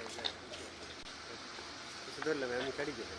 যায় যায়, কিছু ধরলাম আমি কাটি গেলাম।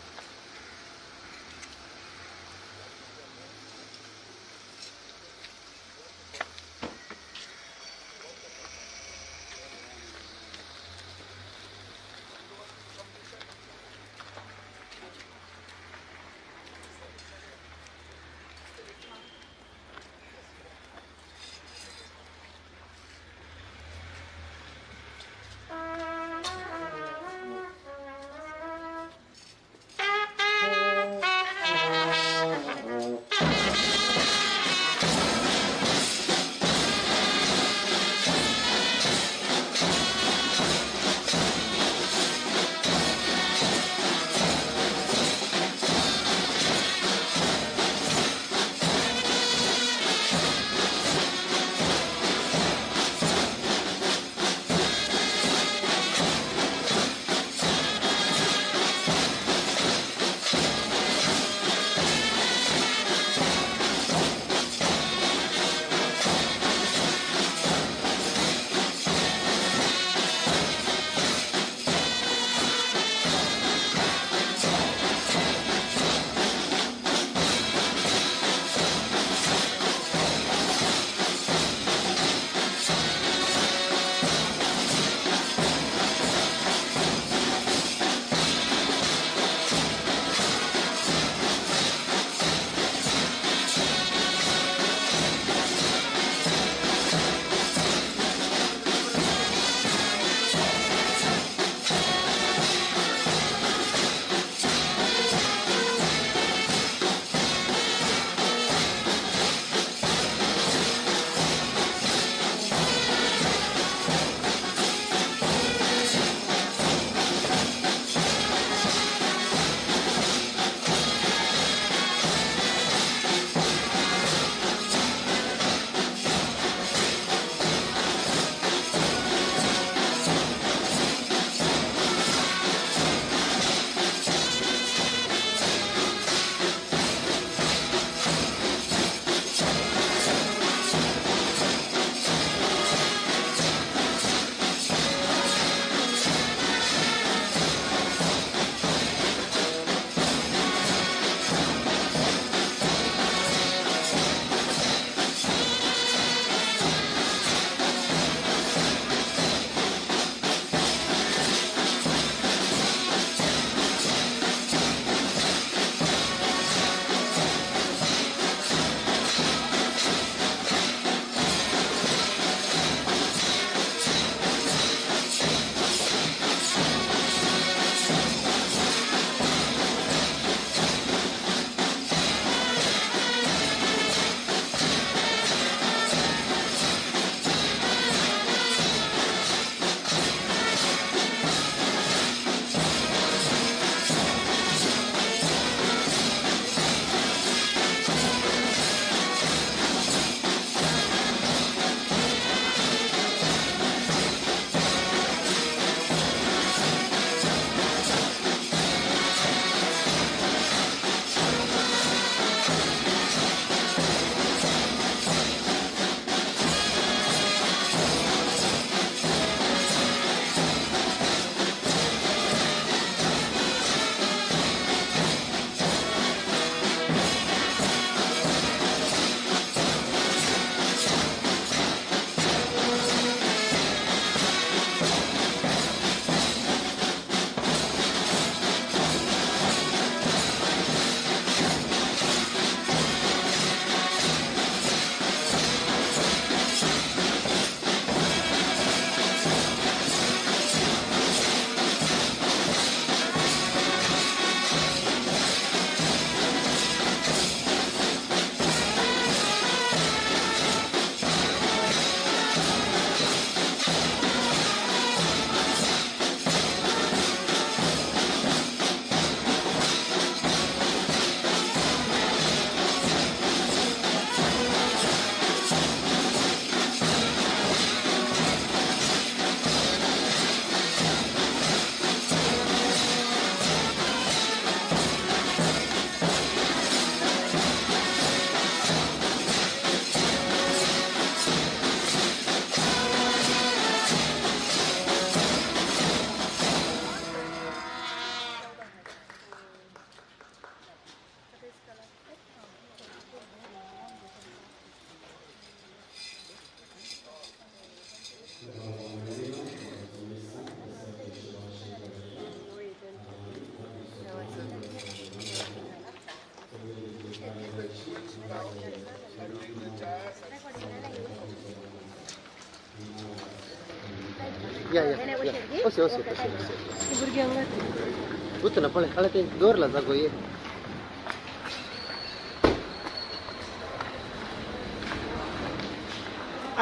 या या या, अशें अशें तशें तशें. भुरग्यांक वचना पळय, हाडा तें दवरला जागो ये.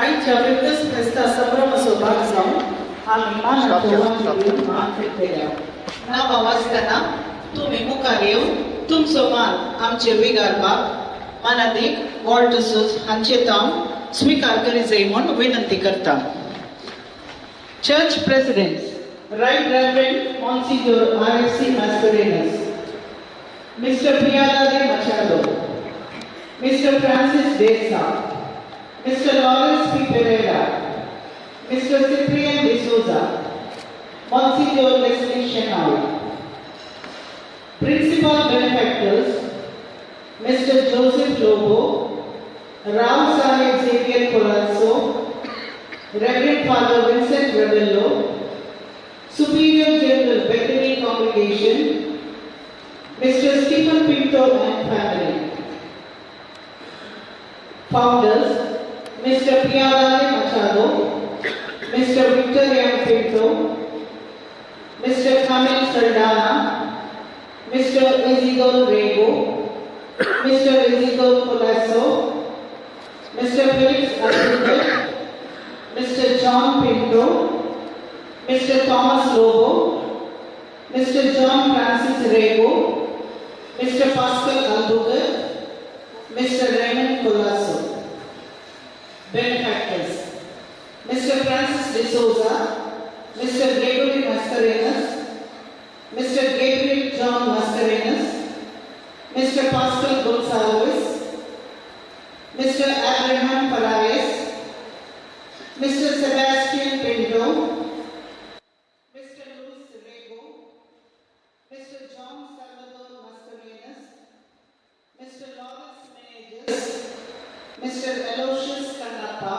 आयच्या क्रिसमस फेस्ता संभ्रमाचो भाग जावन आमी Stop केला, stop केला. मान केल्या. नांवां वाचतना तुमी मुखार येवन तुमचो मान आमचे विगार बाब मानादीक वॉल्टर सूज हांचे तावन स्विकार करी जाय म्हूण विनंती करता. Church presidents, Right Reverend Monsignor R.F.C. Mascarenhas, Mr. Piadade Machado, Mr. Francis Desa, Mr. Lawrence P. Pereira, Mr. Cyprian De Souza, Monsignor Leslie Shenoy. Principal benefactors, Mr. Joseph Lobo, Rao Sahib Xavier Corazzo, Reverend Father Vincent Rebello, Superior General Bethany Congregation, Mr. Stephen Pinto and family. Founders, Mr. Piadale Machado, Mr. Victor M. Pinto, Mr. Kamil Saldana, Mr. Isidore Rego, Mr. Isidore Colasso, Mr. Felix Albuquerque, Mr. John Pinto, Mr. Thomas Lobo, Mr. John Francis Rego, Mr. Pascal Albuquerque, Mr. Raymond Colasso. Benefactors, Mr. Francis De Souza, Mr. Gregory Mascarenhas, Mr. Gabriel John Mascarenhas, Mr. Pascal Gonsalves, Mr. Abraham Paraes, Mr. Sebastian Pinto, Mr. Luis Rego, Mr. John Salvador Mascarenhas, Mr. Lawrence Menezes, Mr. Aloysius Kannappa,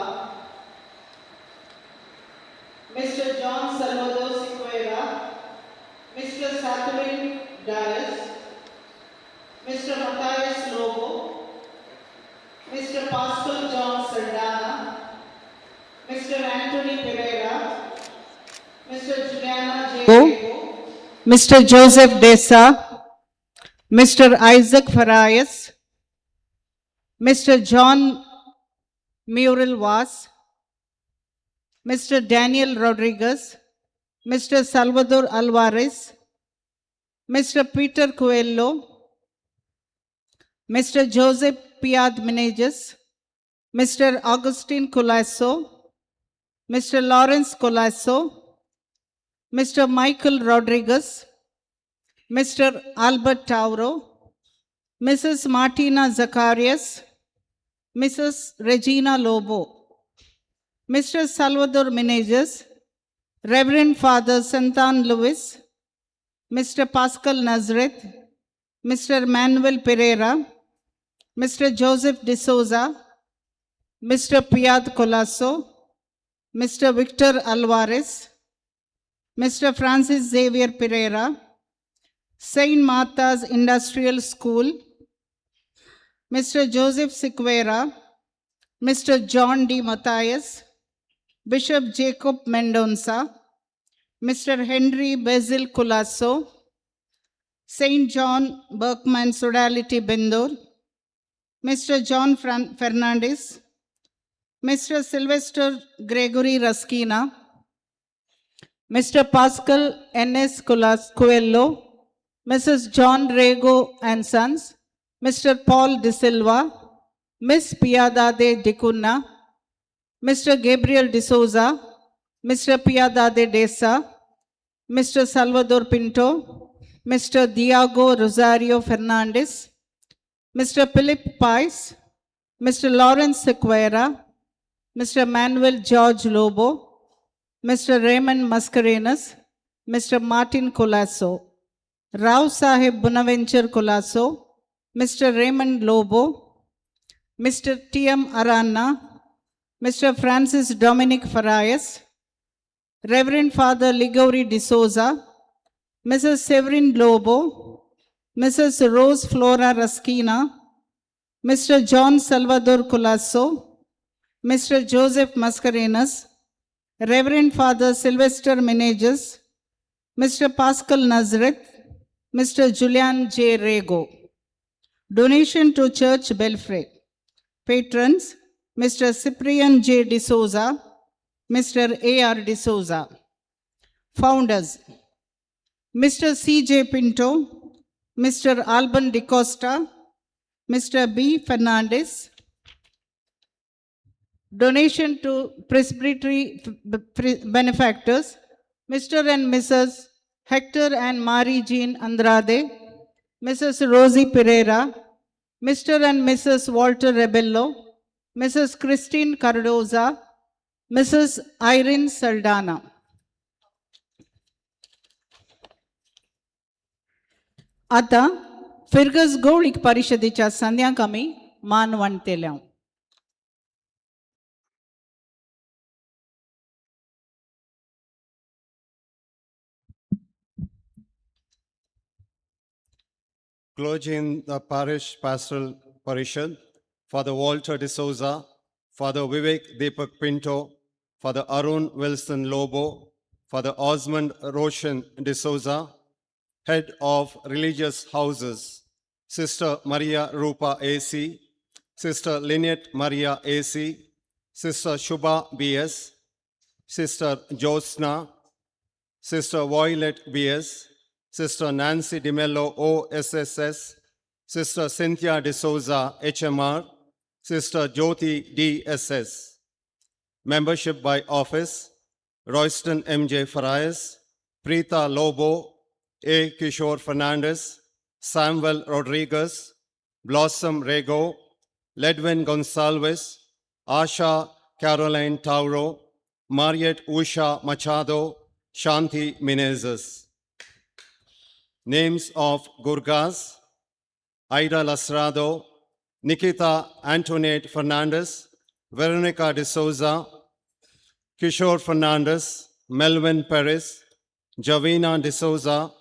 Mr. John Salvador Siqueira, Mr. Saturin Dias, Mr. Matthias Lobo, Mr. Pascal John Saldana, Mr. Anthony Pereira, Mr. Juliana J. Rego, Mr. Joseph Desa, Mr. Isaac Farias, Mr. John Muriel Vaz, Mr. Daniel Rodriguez, Mr. Salvador Alvarez, Mr. Peter Coelho, Mr. Joseph Piad Meneges, Mr. Augustine Colasso, Mr. Lawrence Colasso, Mr. Michael Rodriguez, Mr. Albert Tauro, Mrs. Martina Zacharias, Mrs. Regina Lobo, Mr. Salvador Menezes, Reverend Father Santan Lewis, Mr. Pascal Nazareth, Mr. Manuel Pereira, Mr. Joseph De Souza, Mr. Piad Colasso, Mr. Victor Alvarez, Mr. Francis Xavier Pereira, St. Martha's Industrial School, Mr. Joseph Siqueira, Mr. John D. Matthias, Bishop Jacob Mendonça, Mr. Henry Basil Colasso, St. John Berchmans Sodality Bendor, Mr. John Fernandez, Mr. Sylvester Gregory Raskina, Mr. Pascal N.S. Coelho, Mrs. John Rego and Sons, Mr. Paul De Silva, Miss Piadade Dicunha, Mr. Gabriel De Souza, Mr. Piadade Desa, Mr. Salvador Pinto, Mr. Diago Rosario Fernandez, Mr. Philip Pais, Mr. Lawrence Sequeira, Mr. Manuel George Lobo, Mr. Raymond Mascarenhas, Mr. Martin Colasso, Rao Sahib Bonaventure Colasso, Mr. Raymond Lobo, Mr. T.M. Arana, Mr. Francis Dominic Farias, Reverend Father Ligori D'Souza, Mrs. Severin Lobo, Mrs. Rose Flora Raskina, Mr. John Salvador Colasso, Mr. Joseph Mascarenhas, Reverend Father Sylvester Menezes, Mr. Pascal Nazareth, Mr. Julian J. Rego. Donation to Church Belfry. Patrons, Mr. Cyprian J. D'Souza, Mr. A.R. D'Souza. Founders, Mr. C.J. Pinto, Mr. Alban DeCosta, Mr. B. Fernandez. Donation to Presbytery benefactors, Mr. and Mrs. Hector and Mary Jean Andrade, Mrs. Rosie Pereira, Mr. and Mrs. Walter Rebello, Mrs. Christine Cardoza, Mrs. Irene Saldana. आतां फिर्गज गौळीक परिशदेच्या संद्यांक आमी मान वांट्टले. Clergy in the Parish Pastoral Parishad, Father Walter D'Souza, Father Vivek Deepak Pinto, Father Arun Wilson Lobo, Father Osmond Roshan D'Souza, Head of Religious Houses, Sister Maria Rupa AC, Sister Lynette Maria AC, Sister Shubha BS, Sister Josna, Sister Violet BS, Sister Nancy DiMello OSSS, Sister Cynthia D'Souza HMR, Sister Jyoti DSS. Membership by office, Royston MJ Farias, Preeta Lobo, A. Kishore Fernandez, Samuel Rodriguez, Blossom Rego, Ledwin Gonsalves, Asha Caroline Tauro, Mariette Usha Machado, Shanti Menezes. Names of Gurgas, Ida Lasrado, Nikita Antoinette Fernandez, Veronica De Souza, Kishore Fernandez, Melvin Perez, Javina De Souza,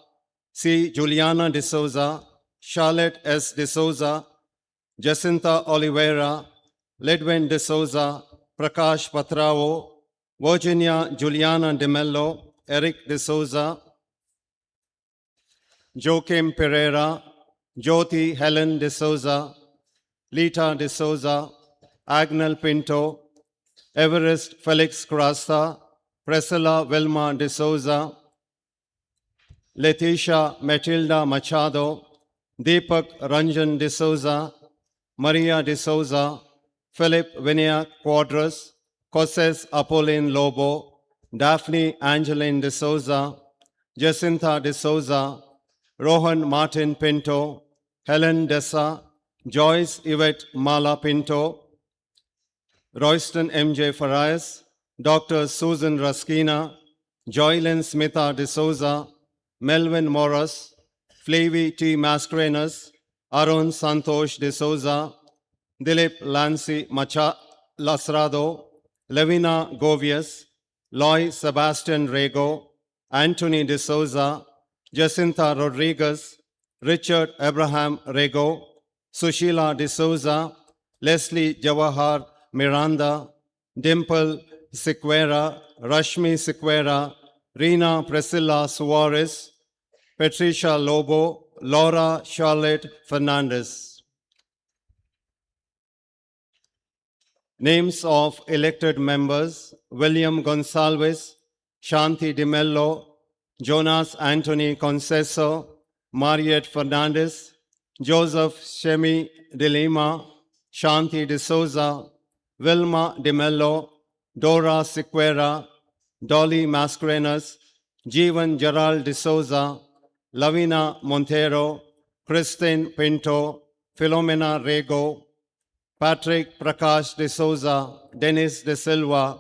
C. Juliana De Souza, Charlotte S. De Souza, Jacinta Oliveira, Lidwin De Souza, Prakash Patrao, Virginia Juliana De Mello, Eric De Souza, Joachim Pereira, Jyoti Helen De Souza, Lita De Souza, Agnel Pinto, Everest Felix Crasta, Priscilla Wilma De Souza, Letitia Matilda Machado, Deepak Ranjan De Souza, Maria De Souza, Philip Vinayak Quadras, Cosses Apolline Lobo, Daphne Angeline De Souza, Jacinta De Souza, Rohan Martin Pinto, Helen Dessa, Joyce Yvette Mala Pinto, Royston M.J. Farias, Dr. Susan Raskina, Joylyn Smitha D'Souza, Melvin Morris, Flavie T. Mascarenas, Arun Santosh D'Souza, Dilip Lancy Macha Lasrado, Levina Govius, Loy Sebastian Rego, Anthony D'Souza, Jacinta Rodriguez, Richard Abraham Rego, Sushila D'Souza, Leslie Jawahar Miranda, Dimple Sequeira, Rashmi Sequeira, Rina Priscilla Suarez, Patricia Lobo, Laura Charlotte Fernandez. Names of elected members: William Gonsalves, Shanti DiMello, Jonas Anthony Conceso, Mariette Fernandez, Joseph Shemi de Lima, Shanti De Souza, Wilma DeMello, Dora Sequeira, Dolly Mascarenas, Jeevan Gerald De Souza, Lavina Montero, Christine Pinto, Philomena Rego, Patrick Prakash De Souza, Dennis De Silva,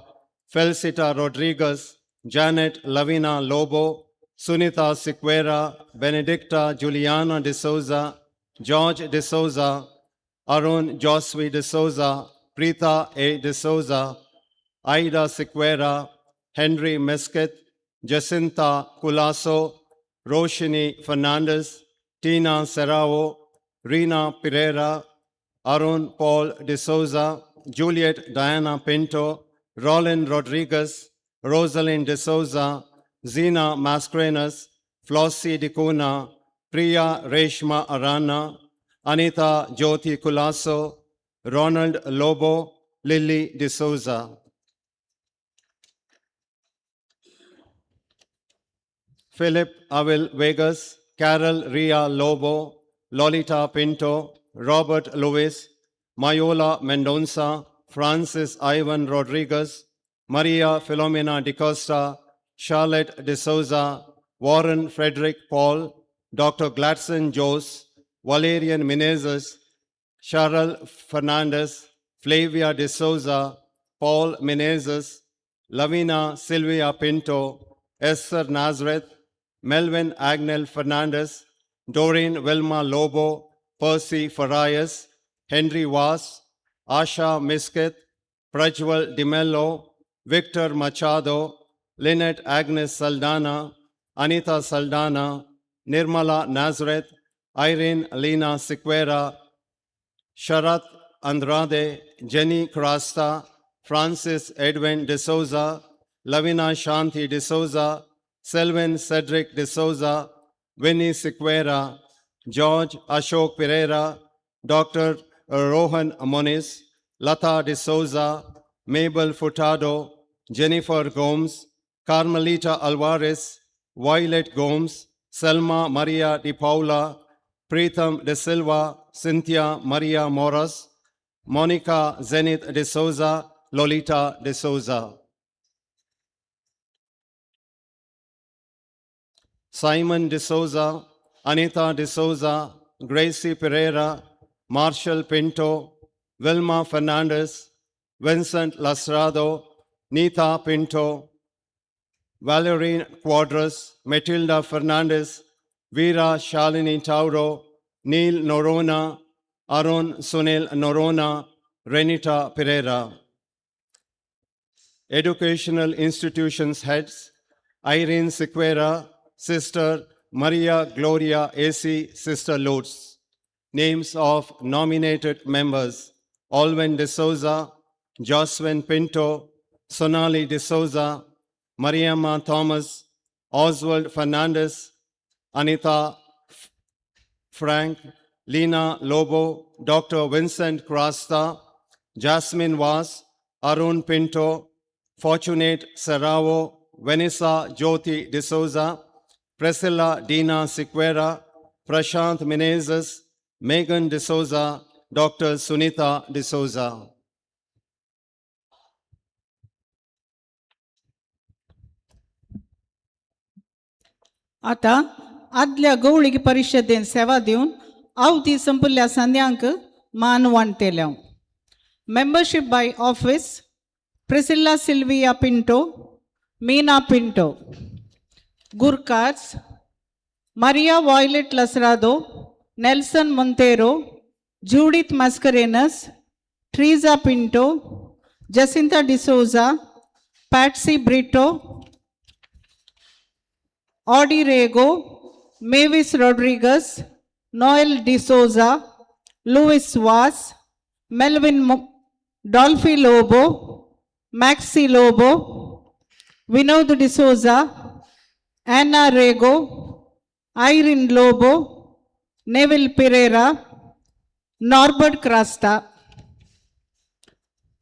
Felicita Rodriguez, Janet Lavina Lobo, Sunita Sequeira, Benedicta Juliana De Souza, George De Souza, Arun Joswi De Souza, Preeta A. De Souza, Aida Sequeira, Henry Mesquet, Jacinta Culasso, Roshini Fernandez, Tina Serrao, Rina Pereira, Arun Paul De Souza, Juliet Diana Pinto, Roland Rodriguez, Rosalind D'Souza, Zina Mascarenhas, Flossie Dicuna, Priya Reshma Arana, Anita Jyoti Kulaso, Ronald Lobo, Lily D'Souza. Philip Avil Vegas, Carol Ria Lobo, Lolita Pinto, Robert Lewis, Mayola Mendonça, Francis Ivan Rodriguez, Maria Filomena DiCosta, Charlotte D'Souza, Warren Frederick Paul, Dr. Gladson Jose, Valerian Menezes, Cheryl Fernandez, Flavia D'Souza, Paul Menezes, Lavina Sylvia Pinto, Esther Nazareth, Melvin Agnel Fernandez, Doreen Wilma Lobo, Percy Farias, Henry Was, Asha Miskith, Prajwal Dimello, Victor Machado, Lynette Agnes Saldana, Anita Saldana, Nirmala Nazareth, Irene Lena Sequeira, Sharat Andrade, Jenny Crasta, Francis Edwin D'Souza, Lavina Shanti D'Souza, Selvin Cedric D'Souza, Winnie Sequeira, George Ashok Pereira, Dr. Rohan Moniz, Lata D'Souza, Mabel Furtado, Jennifer Gomes, Carmelita Alvarez, Violet Gomes, Selma Maria Di Paula, Preetham De Silva, Cynthia Maria Moras, Monica Zenith De Souza, Lolita De Souza. Simon De Souza, Anita De Souza, Gracie Pereira, Marshall Pinto, Wilma Fernandez, Vincent Lasrado, Nita Pinto, Valerie Quadras, Matilda Fernandez, Veera Shalini Tauro, Neil Norona, Arun Sunil Norona, Renita Pereira. Educational institutions heads, Irene Sequeira, Sister Maria Gloria AC, Sister Lutz. Names of nominated members, Alwyn D'Souza, Jocelyn Pinto, Sonali D'Souza, Mariamma Thomas, Oswald Fernandez, Anita Frank, Lena Lobo, Dr. Vincent Crasta, Jasmine Vaz, Arun Pinto, Fortunate Serrao, Vanessa Jyoti D'Souza, Priscilla Dina Sequeira, Prashant Menezes, Megan D'Souza, Dr. Sunita D'Souza. आतां आदल्या गवळीक परिशदेन सेवा दिवन आवती संपुल्ल्या संद्यांक मान वांटतेल्या. Membership by office: Priscilla Sylvia Pinto, Meena Pinto. Gurkars: Maria Violet Lasrado, Nelson Monteiro, Judith Mascarenhas, Teresa Pinto, Jacinta D'Souza, Patsy Brito, Audi Rego, Mavis Rodriguez, Noel D'Souza, Louis Vaz, Melvin Dolphy Lobo, Maxi Lobo, Vinod D'Souza, Anna Rego, Irene Lobo, Neville Pereira, Norbert Crasta.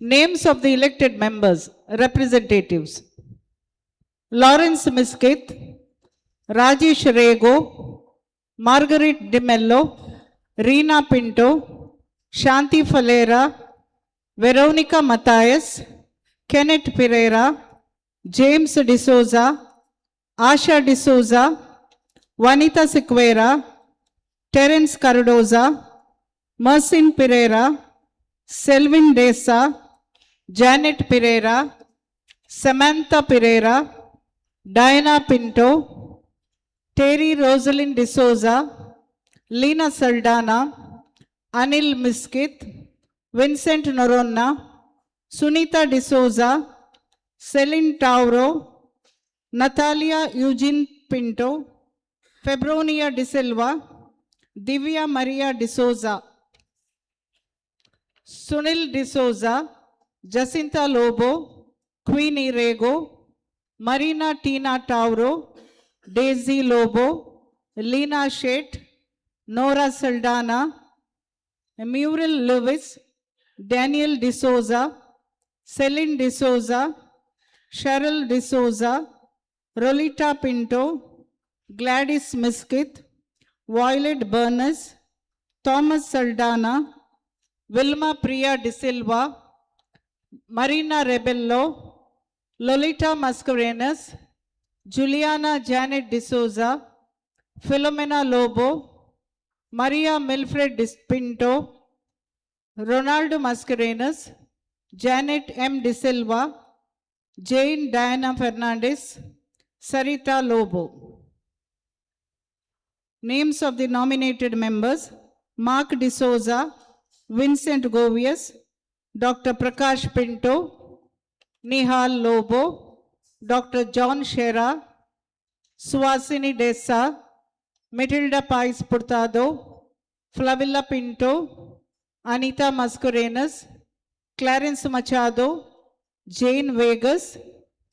Names of the elected members, representatives: Lawrence Miskith, Rajesh Rego, Margaret DeMello, Reena Pinto, Shanti Falera, Veronica Matthias, Kenneth Pereira, James D'Souza, Asha D'Souza, Vanita Sequeira, Terence Cardoza, Mersin Pereira, Selvin Desa, Janet Pereira, Samantha Pereira, Diana Pinto, Terry Rosalind D'Souza, Lena Saldana, Anil Miskith, Vincent Noronna, Sunita D'Souza, Celine Tauro, Natalia Eugene Pinto, Febronia De Silva, Divya Maria D'Souza, Sunil D'Souza, Jacinta Lobo, Queenie Rego, Marina Tina Tauro, Daisy Lobo, Lena Sheth, Nora Saldana, Muriel Lewis, Daniel D'Souza, Celine D'Souza, Cheryl D'Souza, Rolita Pinto, Gladys Miskith, Violet Burness, Thomas Saldana, Vilma Priya De Silva, Marina Rebello, Lolita Mascarenas, Juliana Janet D'Souza, Philomena Lobo, Maria Milfred Pinto, Ronaldo Mascarenas, Janet M. De Silva, Jane Diana Fernandez, Sarita Lobo. Names of the nominated members: Mark D'Souza, Vincent Govias, Dr. Prakash Pinto, Nihal Lobo, Dr. John Shera, Suhasini Desa, Matilda Pais Purtado, Flavilla Pinto, Anita Mascarenas, Clarence Machado, Jane Vegas,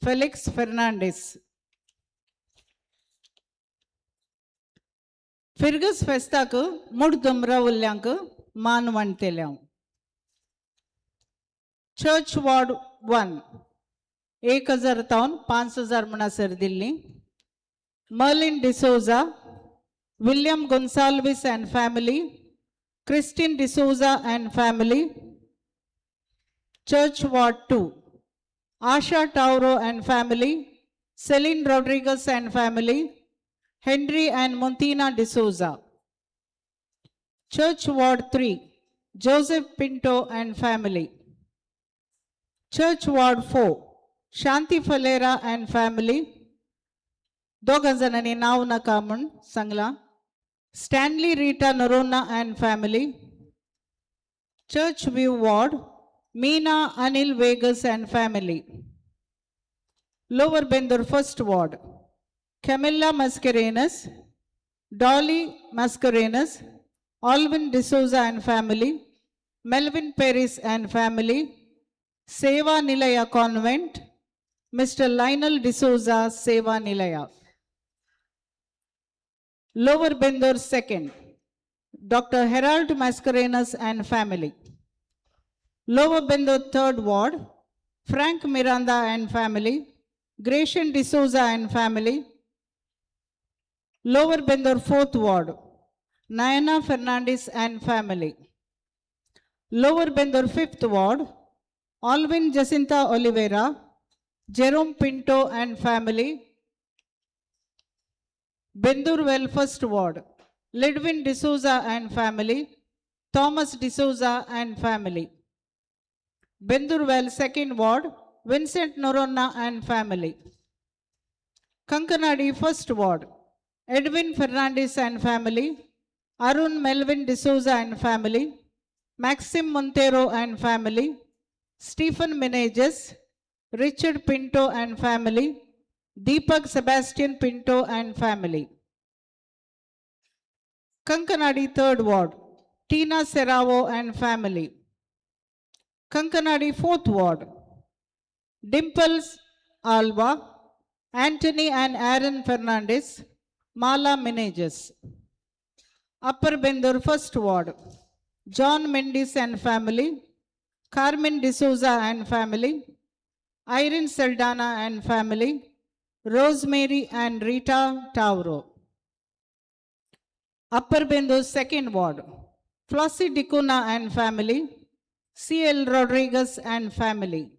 Felix Fernandez. Firgus फेस्ताक मुडदुमरा उल्ल्यांक मान वणतेल्यांव. Church ward 1 1000 तावन 5000 म्हणसर दिल्ली. Merlin D'Souza, William Gonsalves and family, Christine D'Souza and family. Church ward 2, Asha Tauro and family, Celine Rodriguez and family, Henry and Montina D'Souza. Church Ward 3, Joseph Pinto and family. Church Ward 4, Shanti Falera and family. दोगां जाणांनी नांव नाका म्हूण सांगलां. Stanley Rita Noronha and family. Church View Ward, Meena Anil Vegas and family. Lower Bendur First Ward, Camilla Mascarenas, Dolly Mascarenas, Alvin D'Souza and family, Melvin Paris and family, Seva Nilaya Convent, Mr. Lionel D'Souza, Seva Nilaya. Lower Bendur Second, Dr. Harold Mascarenas and family. Lower Bendur Third Ward, Frank Miranda and family, Gratian D'Souza and family. Lower Bendur Fourth Ward, Nayana Fernandez and family. Lower Bendur Fifth Ward, Alvin Jacinta Oliveira, Jerome Pinto and family. Bendurwell First Ward, Lidwin D'Souza and family, Thomas D'Souza and family. Bendurwell Second Ward, Vincent Norona and family. Kankanadi First Ward, Edwin Fernandez and family, Arun Melvin D'Souza and family, Maxim Montero and family, Stephen Meneges, Richard Pinto and family, Deepak Sebastian Pinto and family. Kankanadi Third Ward, Tina Serrao and family. Kankanadi Fourth Ward, Dimples Alva, Anthony and Aaron Fernandez, Mala Meneges. Upper Bendur First Ward, John Mendes and family, Carmen D'Souza and family, Irene Saldana and family, Rosemary and Rita Tauro. Upper Bendur Second Ward, Flossie Dicuna and family, C.L. Rodriguez and family.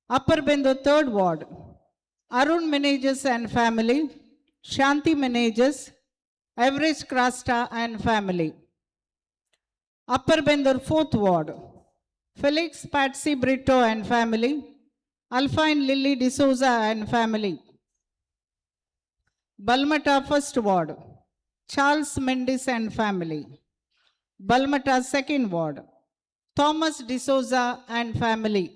Upper Bendur Third Ward, Arun Meneges and family, Shanti Meneges, Average Krasta and family. Upper Bendur Fourth Ward, Felix Patsy Brito and family, Alphine Lily D'Souza and family. Balmata First Ward, Charles Mendes and family. Balmata Second Ward, Thomas D'Souza and family.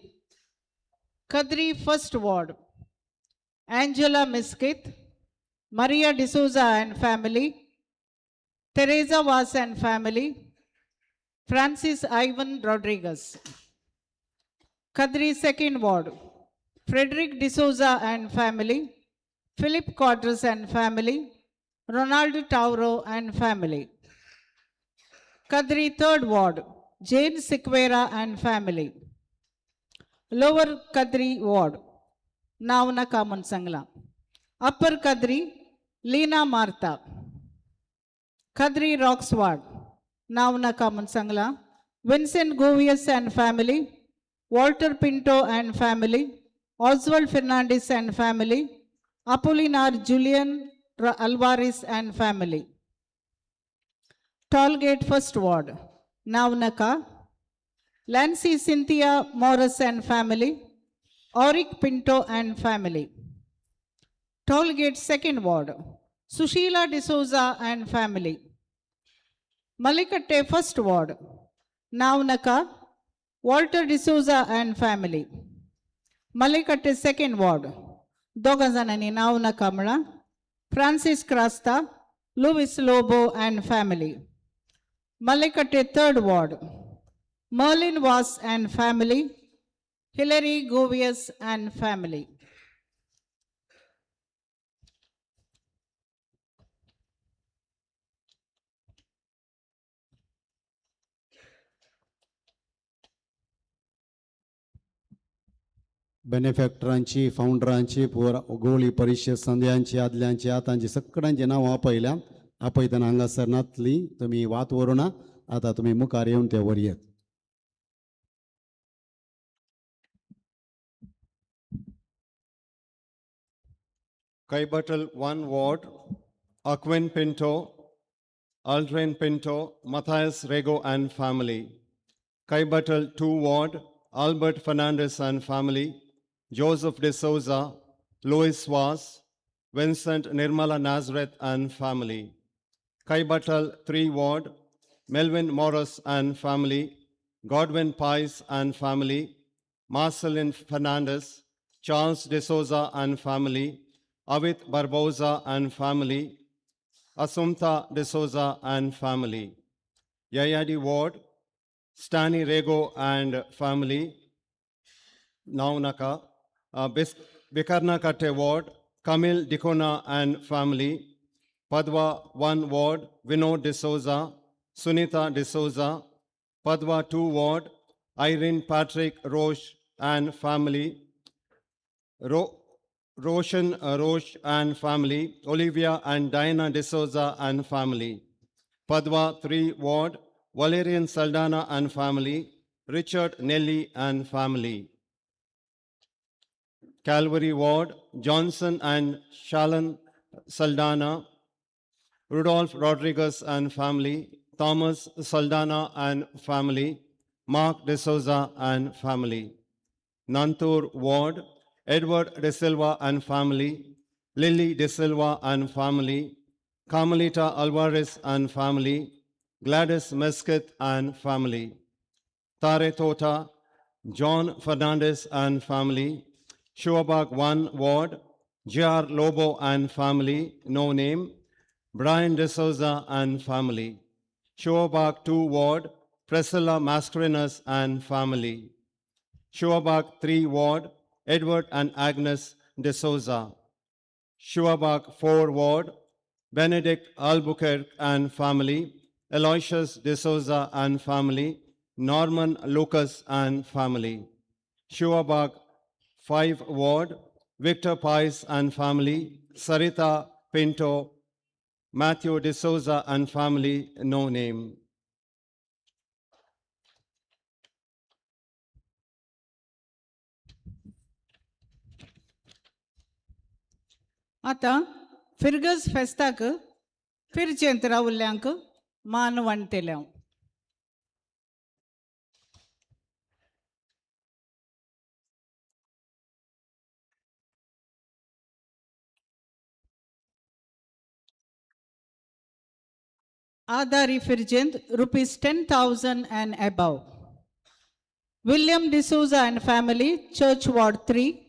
Kadri First Ward, Angela Miskith, Maria D'Souza and family, Teresa Vaz and family, Francis Ivan Rodriguez. Kadri Second Ward, Frederick D'Souza and family, Philip Quadras and family, Ronaldo Tauro and family. Kadri Third Ward, Jane Sequeira and family. Lower Kadri Ward, Navna Kaman Sangla. Upper Kadri, Leena Martha. Kadri Rocks Ward, Navna Kaman Sangla. Vincent Govias and family, Walter Pinto and family, Oswald Fernandez and family, Apollinar Julian Alvarez and family. Tollgate First Ward, Navnaka, Lancy Cynthia Morris and family, Auric Pinto and family. Tollgate Second Ward, Sushila D'Souza and family. Malikatte First Ward, Navnaka, Walter D'Souza and family. Malikatte Second Ward, दोगां जाणांनी नांव नाका म्हळां, Francis Crasta, Louis Lobo and family. Malikatte Third Ward, Merlin Vaz and family, Hillary Govias and family. बेनिफॅक्टरांची, फावंडरांची, पुरा गोळी परिशद संद्यांची, आदल्यांची, आतांची सगळ्यांची नांवां आपयल्या. आपयतना हांगासर नातली तुमी वात व्हरूना. आतां तुमी मुखार येवन ते व्हरयेत. Kaibatal 1 Ward, Aquin Pinto, Aldrin Pinto, Matthias Rego and family. Kaibatal 2 Ward, Albert Fernandez and family, Joseph De Souza, Louis Vaz, Vincent Nirmala Nazareth and family. Kaibatal 3 Ward, Melvin Morris and family, Godwin Pies and family, Marcelin Fernandez, Charles De Souza and family, Avit Barbosa and family, Assumpta De Souza and family. Yayadi Ward, Stani Rego and family, Naunaka, Bikarnakatte Ward, Kamil Dikona and family, Padwa 1 Ward, Vinod De Souza, Sunita De Souza, Padwa 2 Ward, Irene Patrick Roche and family, Roshan Roche and family, Olivia and Diana De Souza and family, Padwa 3 Ward, Valerian Saldana and family, Richard Nelly and family. Calvary Ward, Johnson and Shalon Saldana, Rudolph Rodriguez and family, Thomas Saldana and family, Mark De Souza and family. Nantur Ward, Edward De Silva and family, Lily De Silva and family, Carmelita Alvarez and family, Gladys Mesquite and family, Tare Tota, John Fernandez and family, Shuabag 1 Ward, J.R. Lobo and family, no name, Brian De Souza and family, Shuabag 2 Ward, Priscilla Mascarenas and family, Shuabag 3 Ward, Edward and Agnes De Souza, Shuabag 4 Ward, Benedict Albuquerque and family, Aloysius De Souza and family, Norman Lucas and family, Shuabag 5 Ward, Victor Pice and family, Sarita Pinto, Matthew De Souza and family, no name. आतां फिर्गज फेस्ताक फिरचेंत रावल्ल्यांक मान वांट्टले हांव. आदारी फिरजेंत ₹10,000 and above. William D'Souza and family, Church Ward 3.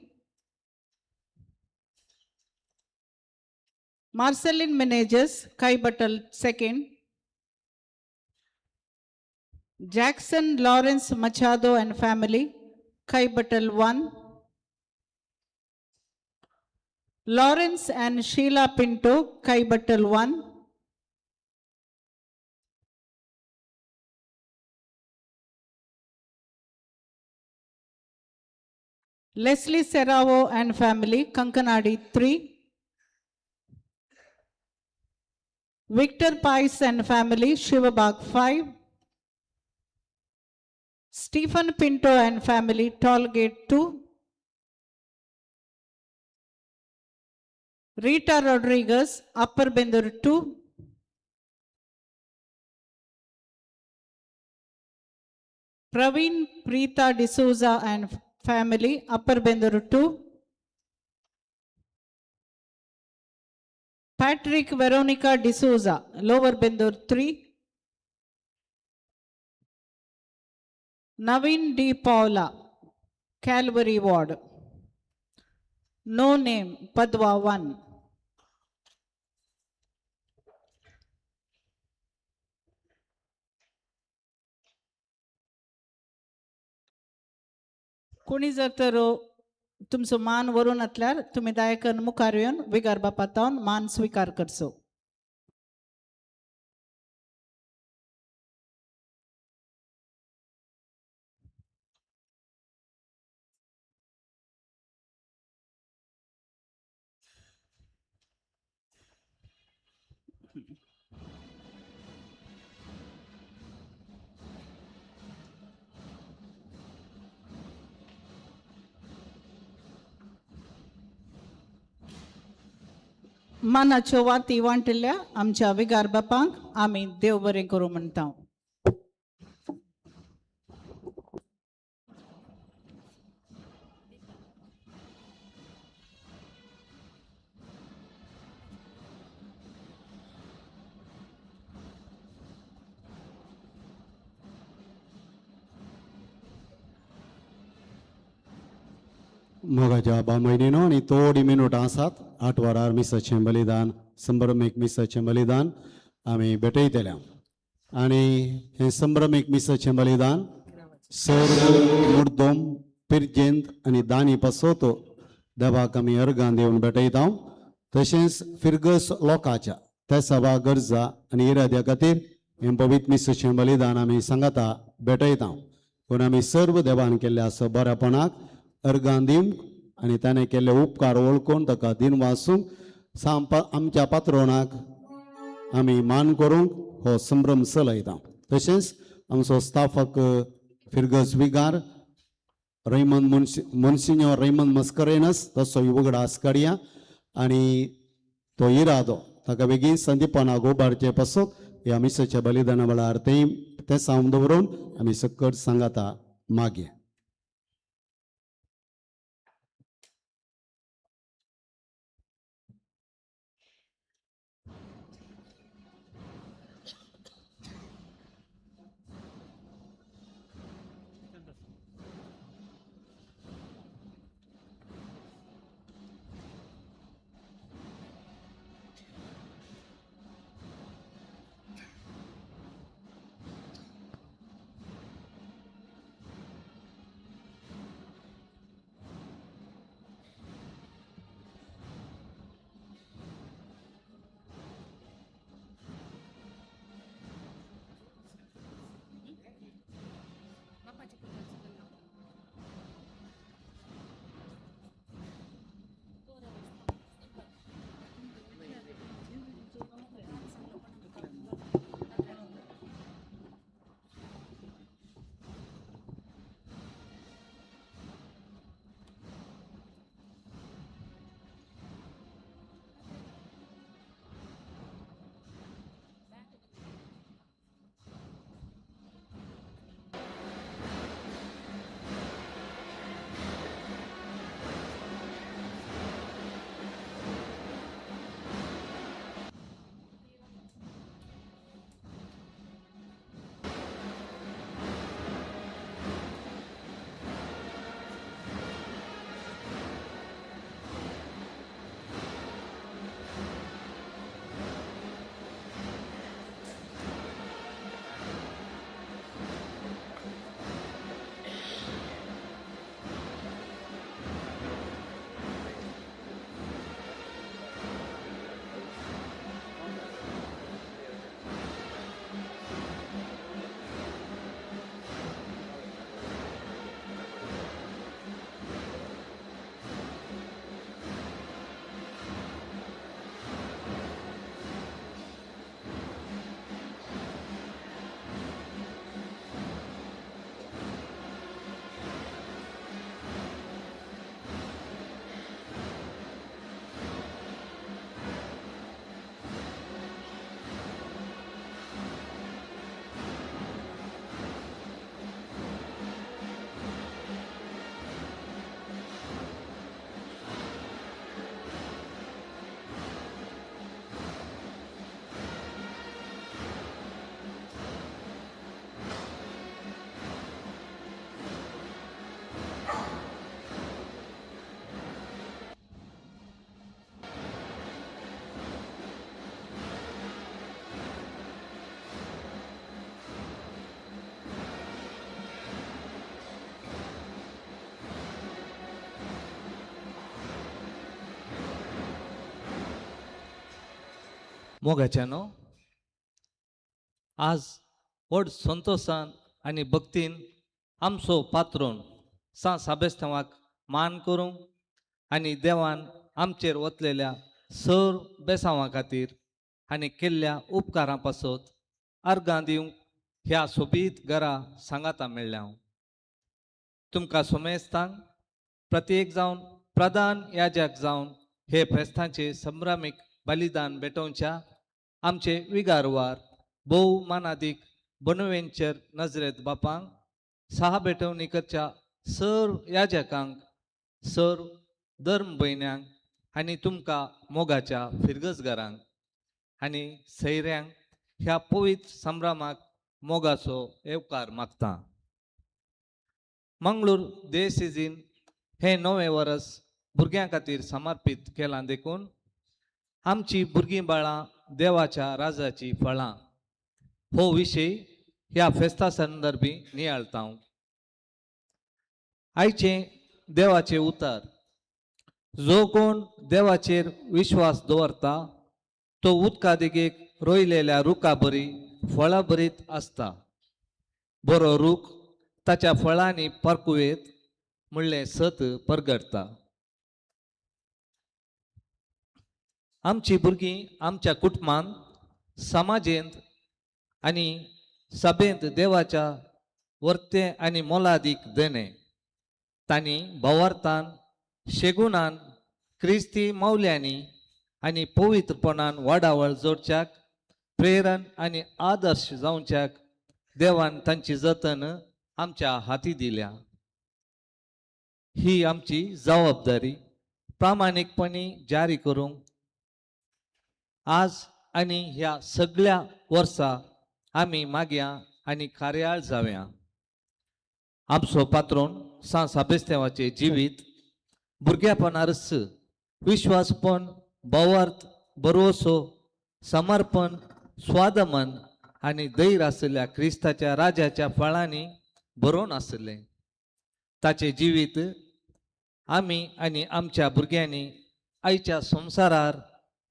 Marceline Menezes, Kaibatal 2nd. Jackson Lawrence Machado and family, Kaibatal 1. Lawrence and Sheila Pinto, Kaibattal 1. Leslie Serrao and family, Kankanadi 3. Victor Pais and family, Shivabag 5. Stephen Pinto and family, Tollgate 2. Rita Rodriguez, Upper Bendur 2. Praveen Preeta D'Souza and family, Upper Bendur 2. Patrick Veronica D'Souza, Lower Bendur 3. Naveen D. Paula, Calvary Ward. No name, Padwa 1. कोणी जर तर तुमचो मान वरून आसल्यार तुमी दायकन मुखार येवन विगार बापातावन मान स्विकार करचो. मानाच्यो वाती वांटिल्ल्या आमच्या विगार बापांक आमी देव बरें करूं म्हणटा. मोगाच्या बामयनीनो आनी थोडी मिनुटां आसात. 8 वरार मिसाचें बलिदान, संभ्रमीक मिसाचें बलिदान आमी भेटयतले. आनी हें संभ्रमीक मिसाचें बलिदान सर्व मुर्दोम पिर्जेंत आनी दानी पासत देवाक आमी अर्गां दिवन भेटयता. तशेंच फिरगस लोकाच्या त्या सभा गरजा आनी इराद्या खातीर हें पवित्र मिसाचें बलिदान आमी सांगाता भेटयता. पूण आमी सर्व देवान केल्ल्या आसा बऱ्यापणाक अर्गां दिवंक आनी ताणें केल्ले उपकार वळखून ताका दिन वासूंक आमच्या पात्रोणाक आमी मान करूंक हो संभ्रम चलयता. तशेंच आमचो स्टाफाक फिरगज विगार रैमन मोन्सिन्योर रैमन मस्करेनस तसो उगडास काडया आनी तो इरादो ताका बेगीन संदीपणाक उबारचे पासत ह्या मिसाच्या बलिदाना वेळार तें सावन दवरून आमी सकट सांगाता मागीर. मोगाच्यानो, आज व्हड संतोशान आनी भक्तीन आमचो पात्रोन सां साबेस्तांवाक मान करूंक आनी देवान आमचेर वतलेल्या सर बेसांवा खातीर आनी केल्ल्या उपकारां पासत अर्गां दिवंक ह्या सोबीत घरा सांगाता मेळ्ळ्या हांव. तुमकां सोमेस्तांक प्रत्येक जावन प्रधान याजक जावन हे फेस्तांचे संभ्रमीक बलिदान भेटोवच्या आमचे विगारवार भोव मानादीक बनवेंचर नजरेत बापांक सहा भेटवणी करच्या सर्व याजकांक, सर्व धर्म भयण्यांक आनी तुमकां मोगाच्या फिरगजगारांक आनी सैऱ्यांक ह्या पवित्र संभ्रमाक मोगाचो येवकार मागता. मंगळूर देसीजीन हें नवें वरस भुरग्यां खातीर समर्पीत केलां देखून आमची भुरगीं बाळां देवाच्या राजाची फळां हो विशय ह्या फेस्ता संदर्भी नियाळता हांव. आयचें देवाचें उतर, जो कोण देवाचेर विश्वास दवरता तो उदका देगेक रोयलेल्या रुखा बरी फळां भरीत आसता. बरो रूख ताच्या फळांनी परकुवेत म्हणलें सत परगटता. आमची भुरगीं आमच्या कुटुंबांत, समाजेंत आनी सभेंत देवाच्या वर्ते आनी मोलादीक देणें. तांणी भावार्थान, शेगुणान, क्रिस्ती मौल्यांनी आनी पवित्रपणान वाडावळ जोडच्याक प्रेरण आनी आदर्श जावच्याक देवान तांची जतन आमच्या हाती दिल्या. ही आमची जबाबदारी प्रामाणीकपणी जारी करूंक आज आनी ह्या सगळ्या वर्सा आमी मागया आनी कार्याळ जावया. आमचो पात्रोन सां साबेस्तेवाचें जिवीत भुरग्यापणारच विश्वासपण, भावार्थ, भरवसो, समर्पण, स्वादमन आनी धैर्य आशिल्ल्या क्रिस्ताच्या राजाच्या फळांनी भरोवन आशिल्लें. ताचें जिवीत आमी आनी आमच्या भुरग्यांनी आयच्या संवसारार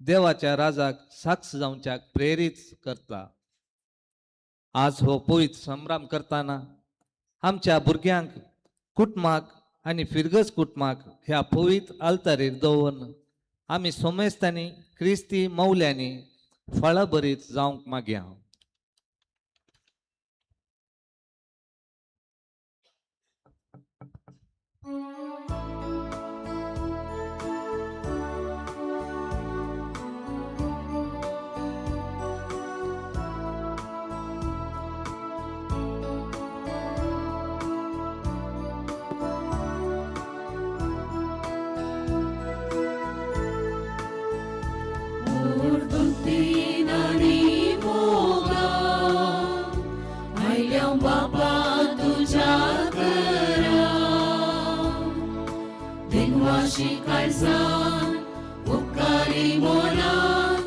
देवाच्या राजाक साक्ष जावच्याक प्रेरीत करता. आज हो पवित्र संभ्रम करतना आमच्या भुरग्यांक, कुटुंबाक आनी फिरगज कुटुंबाक ह्या पवित्र आल्तारीर दवरून आमी सोमेस्तांनी क्रिस्ती मौल्यांनी फळां भरीत जावंक मागया. उपकारी मोनान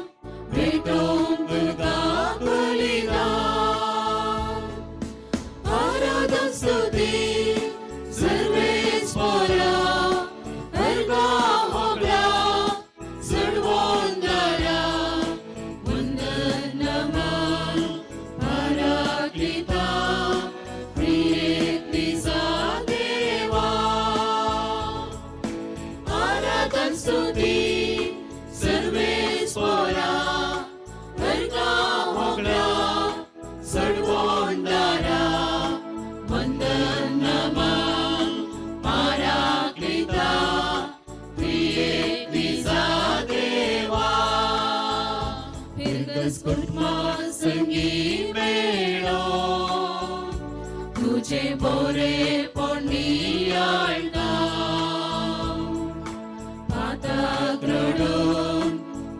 भेटोवंक तुका बलिदान. आराधन स्तुती सर्वेस्परा, अर्गा होगळा चडवंदरा, वंदन नमन पराक्लिता प्रियेक निजा देवा. आराधन स्तुती सर्वेस्परा, अर्गा होगळा चडवंदरा, वंदन नमन पराक्लिता प्रियेक निजा देवा. फिरगस कुटुंबा संगी मेळो तुझे बोरे पोंडियाळटा, पाताक रडून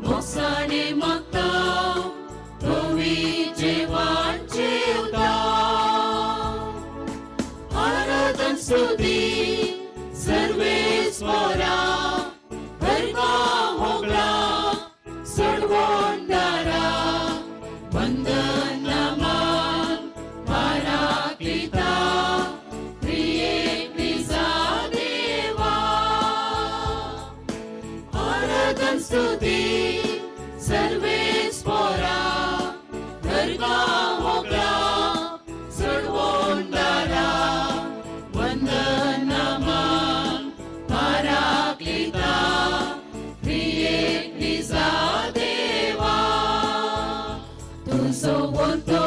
मोगसाणे मागता धोवी जेवण जेवता. आराधन स्तुती सर्वेस्परा, अर्गा होगळा चडवंदरा, वंदन नमन पराक्लिता प्रियेक निजा देवा. आराधन स्तुती सर्वेस्परा, तुमचो वंतो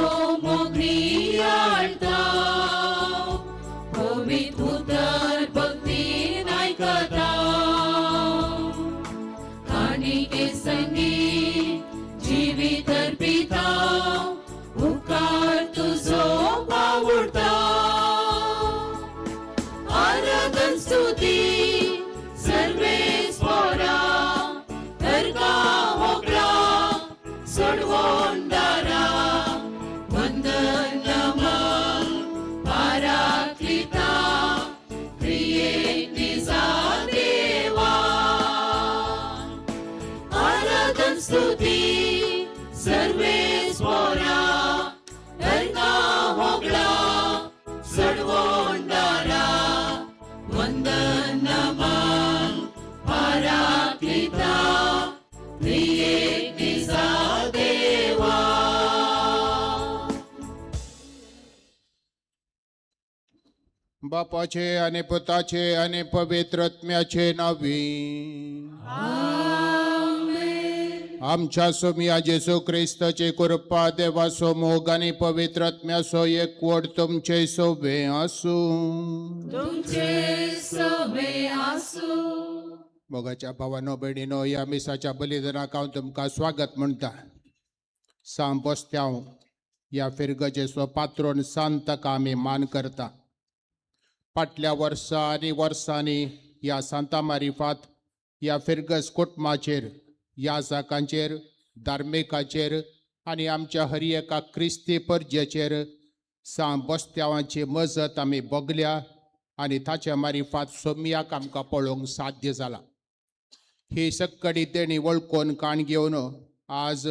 मोगनियाळता पवित्र उतर भक्तीन आयकता काणिके संगी जिवीत अर्पिता उपकार तुजो पावुडता आराधन स्तुती सर्वेस्पोरा दर्गा होगळा सोडवोन दारा वंदन नमन पाराक्लिता त्रियेक निजा देवा आराधन स्तुती सर्वेस्पोरा दर्गा होगळा सोडवोन दारा वंदन नमन पाराक्लिता त्रियेक निजा देवा. बापाचे आणि पुताचे आणि पवित्र आत्म्याचे नावे. आमच्या सोमिया जेसू क्रिस्ताचे कृपा, देवाचो मोग आणि पवित्र आत्म्याचो एकवट तुमचे सोबे आसूं. तुमचे सोबे आसूं. मोगाच्या भावानो, भयणीनो, ह्या मिसाच्या बलिदानाक हांव तुमकां स्वागत म्हणटा. सांब बोस्त्यांव ह्या फिरगजेचो पात्रोन सांताक आमी मान करता. फाटल्या वर्सा आनी वर्सांनी ह्या सांता मारिफात ह्या फिरगज कुटुंबाचेर, याजकांचेर, धार्मिकाचेर आनी आमच्या हर एका क्रिस्ती परजेचेर सांब बोस्त्यांवाची मजत आमी भोगल्या आनी ताच्या मारिफात सोमयाक आमकां पळोवंक साध्य जाला. ही सक्कडी देणी वळखून काण घेवन आज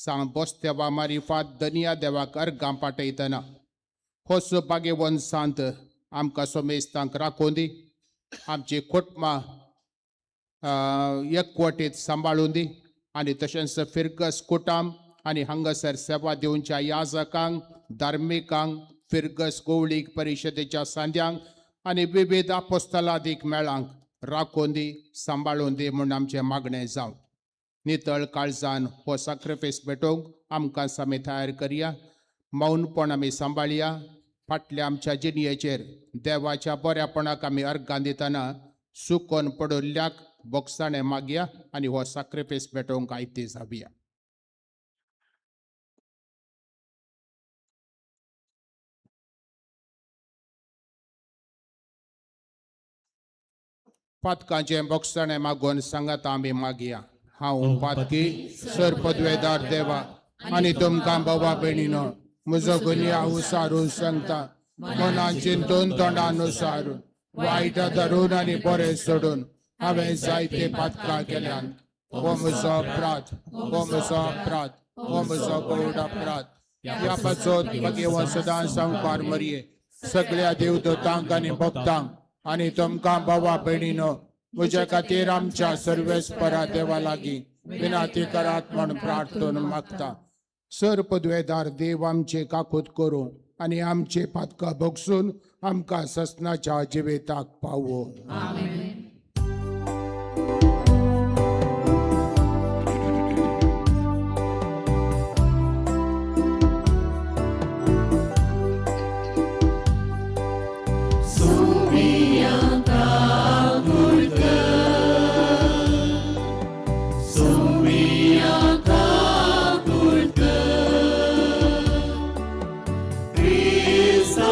सांब बोस्त्यांवा मारिफात दनिया देवाक अर्गां पाठयतना हो सुभाग्यवंत सांत आमकां सोमेस्तांक राखून दी, आमची कुटुंबां एकवटीत सांबाळून दी आनी तशेंच फिरगस कुटाम आनी हांगासर सेवा दिवच्या याजकांक, धार्मिकांक, फिरगस गोवळीक परिशदेच्या सांद्यांक आनी विविध आपोस्तलादीक मेळांक राखून दी, सांबाळून दी म्हूण आमचें मागणें जावं. नितळ काळजान हो साक्रिफायस भेटोवंक आमकां सामी तयार करया. मौनपण आमी सांबाळया. फाटल्या आमच्या जिणयेचेर देवाच्या बऱ्यापणाक आमी अर्गां दितना सुकोन पडुल्ल्याक बोगसाणें मागया आनी हो साक्रिफायस भेटोवंक आयती जावया. पातकांचें बोगसाणें मागून सांगात आमी मागया. हांव पातकी सर पदवेदार देवा आनी तुमकां बाबा भयणीनो म्हजो गुन्यांव सारून सांगता. मनान चिंतून, तोंडान सारून, वायट धरून आनी बरें सोडून हांवें जायते पातकां केल्यान. हो म्हजो अपराध, हो म्हजो अपराध, हो म्हजो गौड अपराध. ह्या पासत भगेवन सदां संवकार मरये सगळ्या देवदूतांक आनी भक्तांक आनी तुमकां बाबा भयणीनो म्हज्या खातीर आमच्या सर्वेस्परा देवा लागीं विनाती करात म्हूण प्रार्थना मागता. सर पदवेदार देव आमचे काकूत करूं आनी आमचे पातकां भोगसून आमकां ससनाच्या जिविताक पावो. Krista.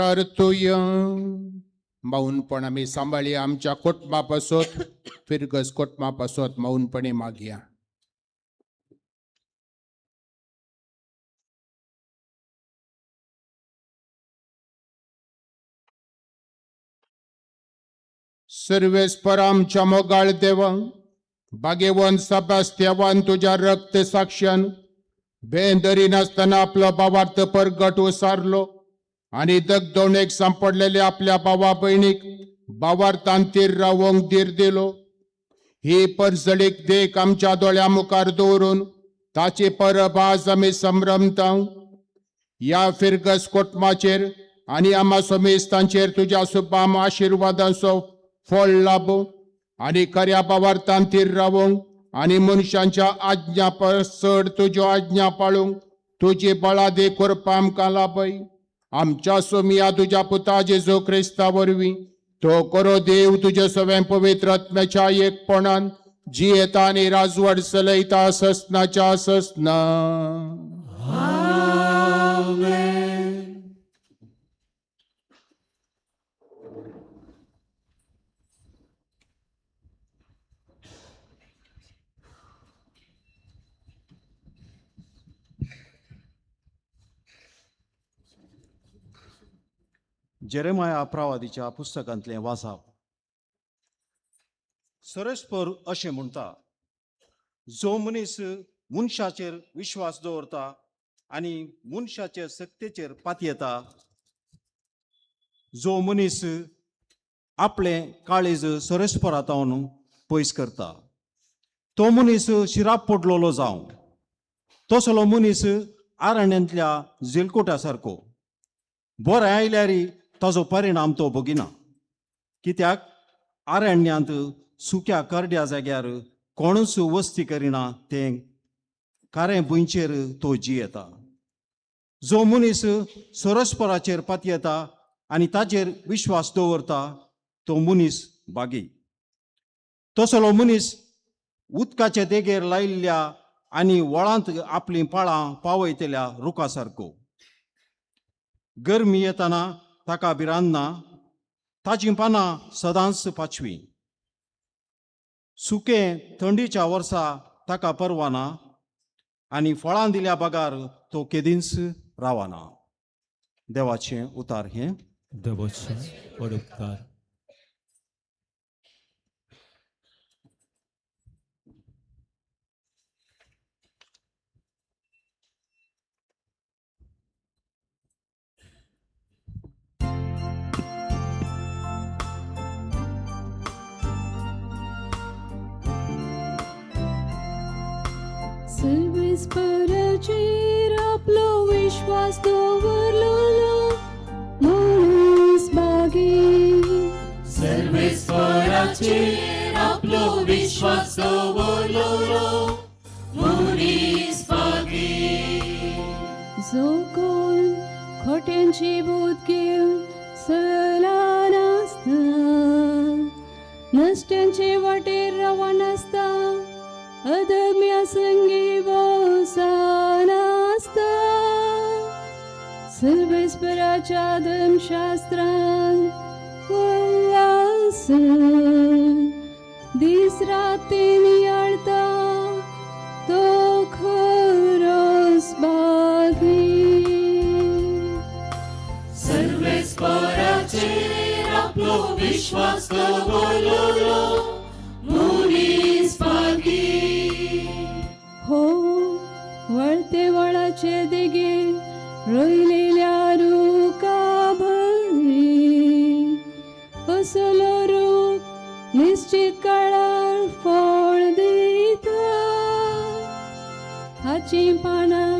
प्रार्थुया. मौनपण आमी सांबाळया आमच्या कुटुंबा पासत, फिरगज कुटुंबा पासत मौनपणी मागया. सर्वेस्पर आमच्या मोगाळ देवा, भाग्यवंत सबास्त्यावान तुज्या रक्त साक्षान बेंदरी नासतना आपलो भावार्थ परगट उसारलो आनी दगदवणेक सांपडलेले आपल्या भावा भयणीक भावार्थान तीर रावोंक धीर दिलो. ही परजळीक देख आमच्या दोळ्या मुखार दवरून ताची परब आज आमी संभ्रमता. ह्या फिरगस कुटुंबाचेर आनी आमा समेस्तांचेर तुज्या सुबाम आशिर्वादांचो फळ लाबो आनी खऱ्या भावार्थान थीर रावोंक आनी मनशांच्या आज्ञा परस चड तुज्यो आज्ञा पाळूंक तुजी बळादी करपा आमकां लाभय. आमच्या सोमिया तुज्या पुता जेजू क्रिस्ता वरवीं तो करो देव तुज्या सगळ्या पवित्र आत्म्याच्या एकपणान जियेता आनी राजवट चलयता ससनाच्या ससना. जेरेमाया प्रवादीच्या पुस्तकांतलें वाचाप. सरस्पर अशें म्हणटा, जो मनीस मनशाचेर विश्वास दवरता आनी मनशाचे सक्तेचेर पातयेता, जो मनीस आपलें काळीज सरस्परांत पयस करता, तो मनीस शिराप पडलेलो जावं. तसलो मनीस आरण्यांतल्या झिलकोटा सारको, बरें आयल्यार ताजो परिणाम तो भोगिना, कित्याक आरण्यांत सुक्या करड्या जाग्यार कोणूच वस्ती करिना, तें कारें भुंयचेर तो जियेता. जो मनीस सरस्पराचेर पातयेता आनी ताचेर विश्वास दवरता तो मनीस बागी. तसलो मनीस उदकाचे देगेर लायिल्ल्या आनी वळांत आपलीं पाळां पावयतल्या रुखा सारको. गरमी येतना ताका भिरांत ना, ताचीं पानां सदांच पाचवीं. सुकें थंडीच्या वर्सा ताका परवाना आनी फळां दिल्या बगार तो केदींच रावना. देवाचें उतार हें. देवाचें व्हड उपकार. सर्वेस्पराचेर आपलो विश्वास दवरलेलो मनीस बागी. सर्वेस्पराचेर आपलो विश्वास दवरलेलो मनीस बागी. जो कोण खोट्यांची बूद घेवन सला नासता, नश्ट्यांचे वाटेर रावनासता, अदम्या संगी बसनासता, सर्वेस्पराच्या धर्मशास्त्रान उल्हासन दीस राती नियाळता तो खरोच बागी. सर्वेस्पराचेर आपलो विश्वास दवरलेलो मनीस बागी. हो वळते वळाचे देगेर रोयलेल्या रुखा भरी, असलो रूख निश्चित काळार फळ दिता, हाचीं पानां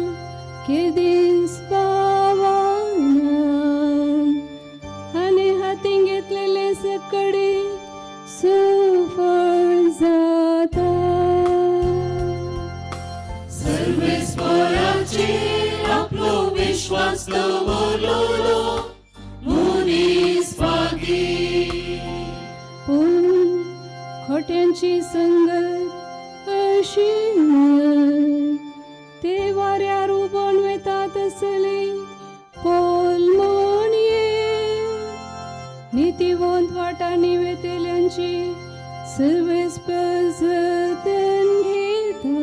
केदींच पावना आनी हातीं घेतलेले सकडी सुफळ जाता. सर्वेस्पराचेर आपलो विश्वास दवरलेलो मनीस बागी. पूण खोट्यांची संगत अशी न्हय, ते वाऱ्यार उबोन वता तसले पोल म्हणये. वाटांनी वेतेल्यांची सर्वेस्पर जतन घेता,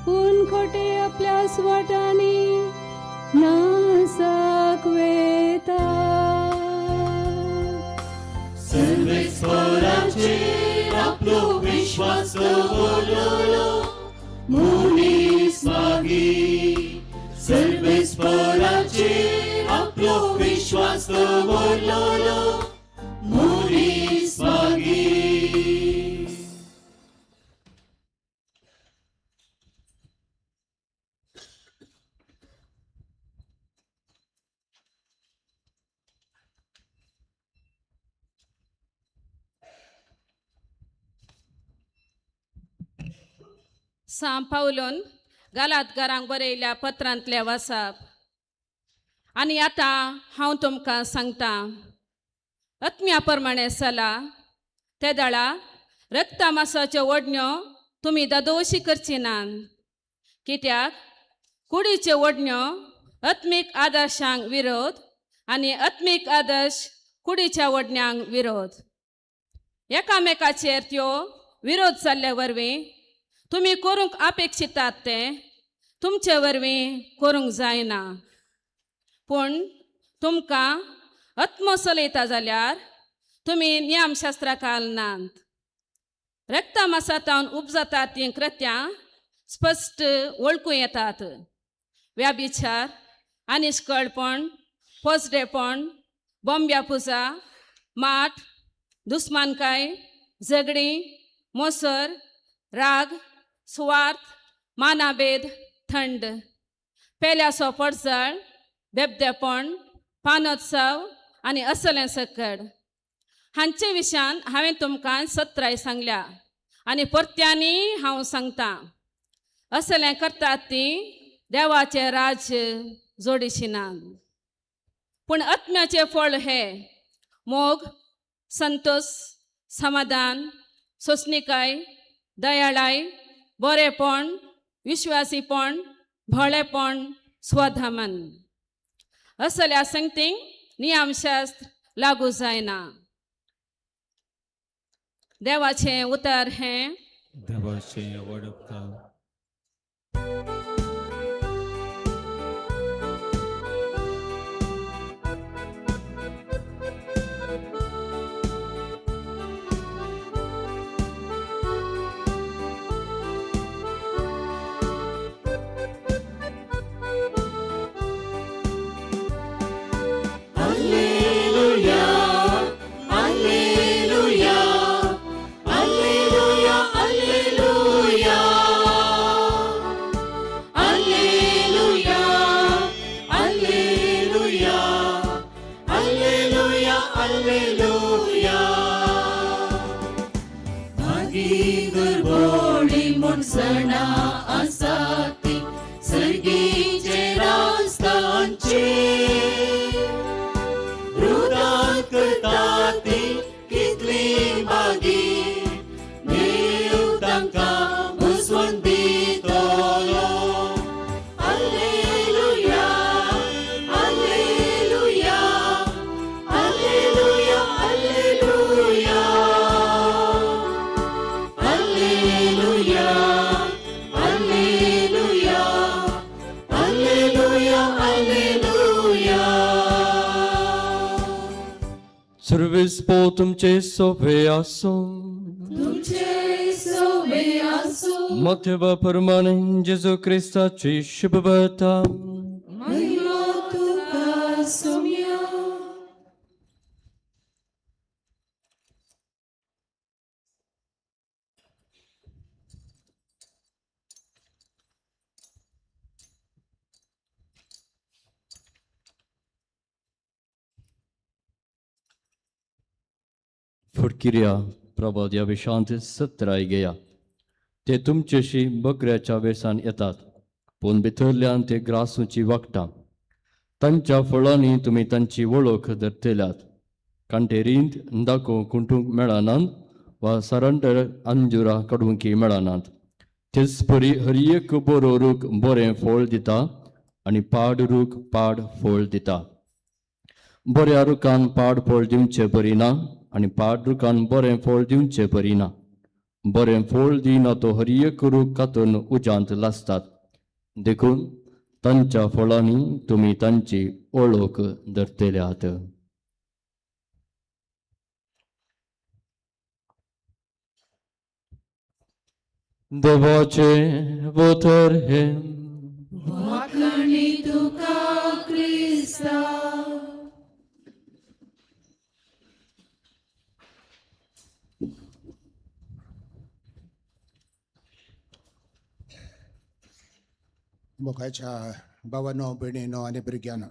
पूण खोटे आपल्याच वाटांनी नासाक वेता. सर्वेस्पराचेर आपलो विश्वास दवरलो मनीस मागीर, सर्वेस्पराचेर आपलो विश्वास दवरलो मनीस मागीर. सां पावलून गालातकारांक बरयल्या पत्रांतल्या वासाप. आनी आतां हांव तुमकां सांगता, आत्म्या प्रमाणे चला, ते दळा रक्ता मासाच्यो ओडण्यो तुमी दादोशी करची नात. कित्याक कुडीच्यो ओडण्यो आत्मीक आदर्शांक विरोध आनी आत्मीक आदर्श कुडीच्या ओडण्यांक विरोध. एकामेकाचेर त्यो विरोध जाल्ले वरवीं तुमी करूंक अपेक्षितात तें तुमचे वरवीं करूंक जायना. पूण तुमकां आत्मो चलयता जाल्यार तुमी नियमशास्त्रा नात. रक्ता मासातावन उपजातात तीं कृत्यां स्पश्ट वळखूं येतात. व्याभिचार, अनिश्कळपण, पोजडेपण, बोंब्या पुजा, माठ, दुस्मानकाय, झगडीं, मोसर, राग, सुवार्थ, मानाभेद, थंड, पेल्याचो पडझळ, बेबदेपण, पानोत्सव आनी असलें सकड. हांचे विशयान हांवें तुमकां सत्राय सांगल्या आनी परत्यांनी हांव सांगतां, असलें करतात तीं देवाचें राज्य जोडिशिनात. पूण आत्म्याचें फळ हें मोग, संतोष, समाधान, सोंसणीकाय, दयाळाय, बरेपण, विश्वासीपण, भोळेपण, स्वधमन. असल्या संगतींक नियमशास्त्र लागू जायना. देवाचें उतर हें. देवाचें व्हड उपकार. सर्वेस्पो तुमचे सोबे आसूं. तुमचे सोबे आसूं. मथ्यवा प्रमाणे जेजू क्रिस्ताची शुभवार्ता. महिमा तुका सोम्या. फुटकिऱ्या प्रबोध ह्या विशांत सत्राय घेया. ते तुमचेशी बकऱ्याच्या वेसान येतात, पूण भितरल्यान ते ग्रासूची वागता. तांच्या फळांनी तुमी तांची वळख धरतल्यात. कांटेरींत दाको कुंटूंक मेळनात वा सरंडर अंजुरा काडूंक मेळनात. तेच परी हर एक बरो रूख बरें फळ दिता आनी पाड रूख पाड फळ दिता. बऱ्या रुखान पाड फळ दिवचें बरी ना आनी पाड रुखान बरें फळ दिवचें बरी ना. बरें फळ दिना तो हर एक रूख कातून उज्यांत लासतात. देखून तांच्या फळांनी तुमी तांची वळख धरतल्यात. देवाचें उतर हें. वाखाणी तुका क्रिस्ता. मोगाच्या भावानो भयणीनो आनी भुरग्यांनो,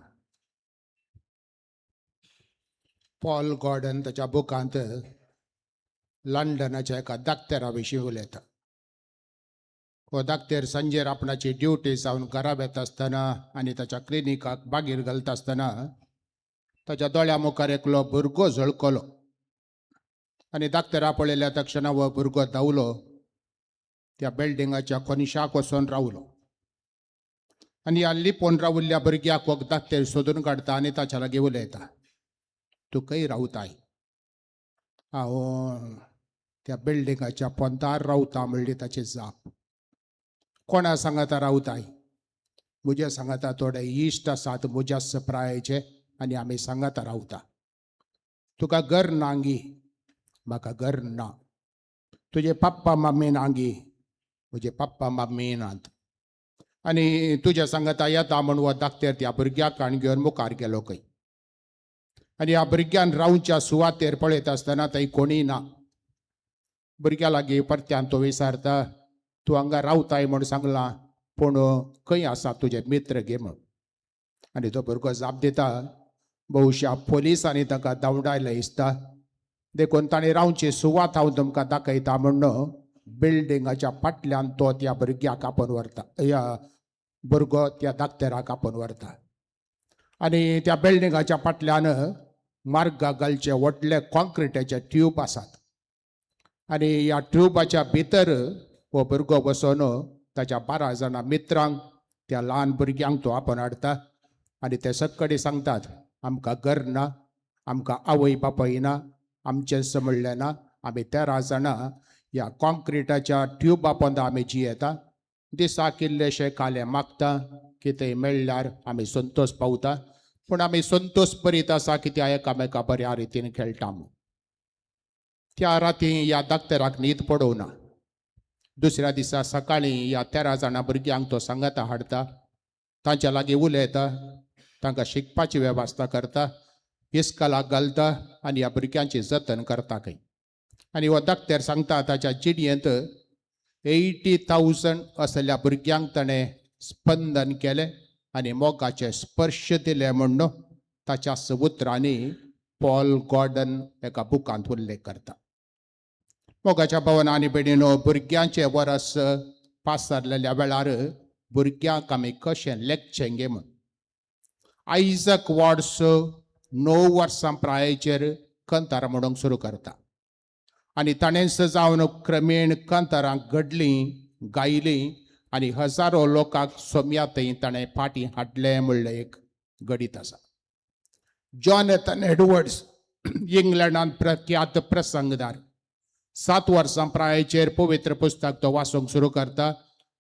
पॉल गॉर्डन ताच्या बुकांत लंडनाच्या एका दाक्तेरा विशीं उलयता. हो दाक्तेर सांजेर आपणाची ड्युटी जावन घरा वेता आसतना आनी ताच्या क्लिनिकाक बागीर घालता आसतना ताच्या दोळ्या मुखार एकलो भुरगो झळकलो आनी दाक्तेरा पळयल्या तक्षणा हो भुरगो धांवलो, त्या बिल्डिंगाच्या कोनशाक वचून रावलो आनी ह्या लिपोवन रावल्ल्या भुरग्याक हो दाक्तेर सोदून काडटा आनी ताच्या लागीं उलयता, तूं खंय रावताय? हांव त्या बिल्डिंगाच्या पोंतार रावता म्हणली ताची जाप. कोणा सांगाता रावताय? म्हज्या सांगाता थोडे इश्ट आसात म्हज्याच प्रायेचे आनी आमी सांगाता रावता. तुका घर नांगी? म्हाका घर ना. तुजे पप्पा मम्मी नांगी? म्हजे पप्पा मम्मी नात. आनी तुज्या सांगाता येता म्हूण हो दाक्तेर त्या भुरग्याक काण घेवन मुखार गेलो खंय. आनी ह्या भुरग्यान रावच्या सुवातेर पळयता आसतना थंय कोणीय ना. भुरग्या लागीं परत्यान तो विचारता, तूं हांगा रावताय म्हूण सांगलां, पूण खंय आसा तुजे मित्र गे म्हूण. आनी तो भुरगो जाप दिता, बहुशा पोलिसांनी ताका धांवडायलें दिसता, देखून ताणें रावची सुवात हांव तुमकां दाखयता म्हूण बिल्डिंगाच्या फाटल्यान तो त्या भुरग्याक आपोवन व्हरता. ह्या भुरगो त्या दाक्तेराक आपोवन व्हरता आनी त्या बिल्डिंगाच्या फाटल्यान मार्गाक घालचे व्हडले कॉन्क्रिटाचे ट्यूब आसात आनी ह्या ट्यूबाच्या भितर हो भुरगो बसोवन ताच्या 12 जाणां मित्रांक त्या ल्हान भुरग्यांक तो आपोवन हाडटा आनी ते सगळे सांगतात, आमकां घर ना, आमकां आवय बापाय ना, आमचें म्हणलें ना, आमी 13 जाणां ह्या कॉन्क्रिटाच्या ट्युबा पोंदा आमी जियेता, दिसाक इल्लेशें कालें मागता, कितेंय मेळ्ळ्यार आमी संतोष पावता, पूण आमी संतोष बरीत आसा कित्याक एकामेका बऱ्या रितीन खेळटा म्हूण. त्या राती ह्या दाक्तेराक न्हीद पडोवना. दुसऱ्या दिसा सकाळीं ह्या 13 जाणां भुरग्यांक तो सांगाता हाडटा, तांच्या लागीं उलयता, तांकां शिकपाची वेवस्था करता, इस्कलाक घालता आनी ह्या भुरग्यांची जतन करता खंय. आनी हो दाक्तेर सांगता ताच्या जिणेंत 80,000 असल्या भुरग्यांक ताणें स्पंदन केलें आनी मोगाचे स्पर्श दिले म्हूण ताच्या उतरांनी पॉल गॉर्डन एका बुकांत उल्लेख करता. मोगाच्या भवना आनी भयणीनो, भुरग्यांचे वरस पासारलेल्या वेळार भुरग्यांक आमी कशें लेखचें गे म्हूण. आयजक वॉर्ड्स 9 वर्सां प्रायेचेर कंतारां म्हणूंक सुरू करता आनी ताणेंच जावन क्रमेण कंतारां घडलीं, गायलीं आनी हजारो लोकांक सोम्या थंय ताणें फाटीं हाडलें म्हणलें एक घडीत आसा. जॉनथन एडवर्ड्स इंग्लंडांत प्रख्यात प्रसंगदार, 7 वर्सां प्रायेचेर पवित्र पुस्तक तो वाचूंक सुरू करता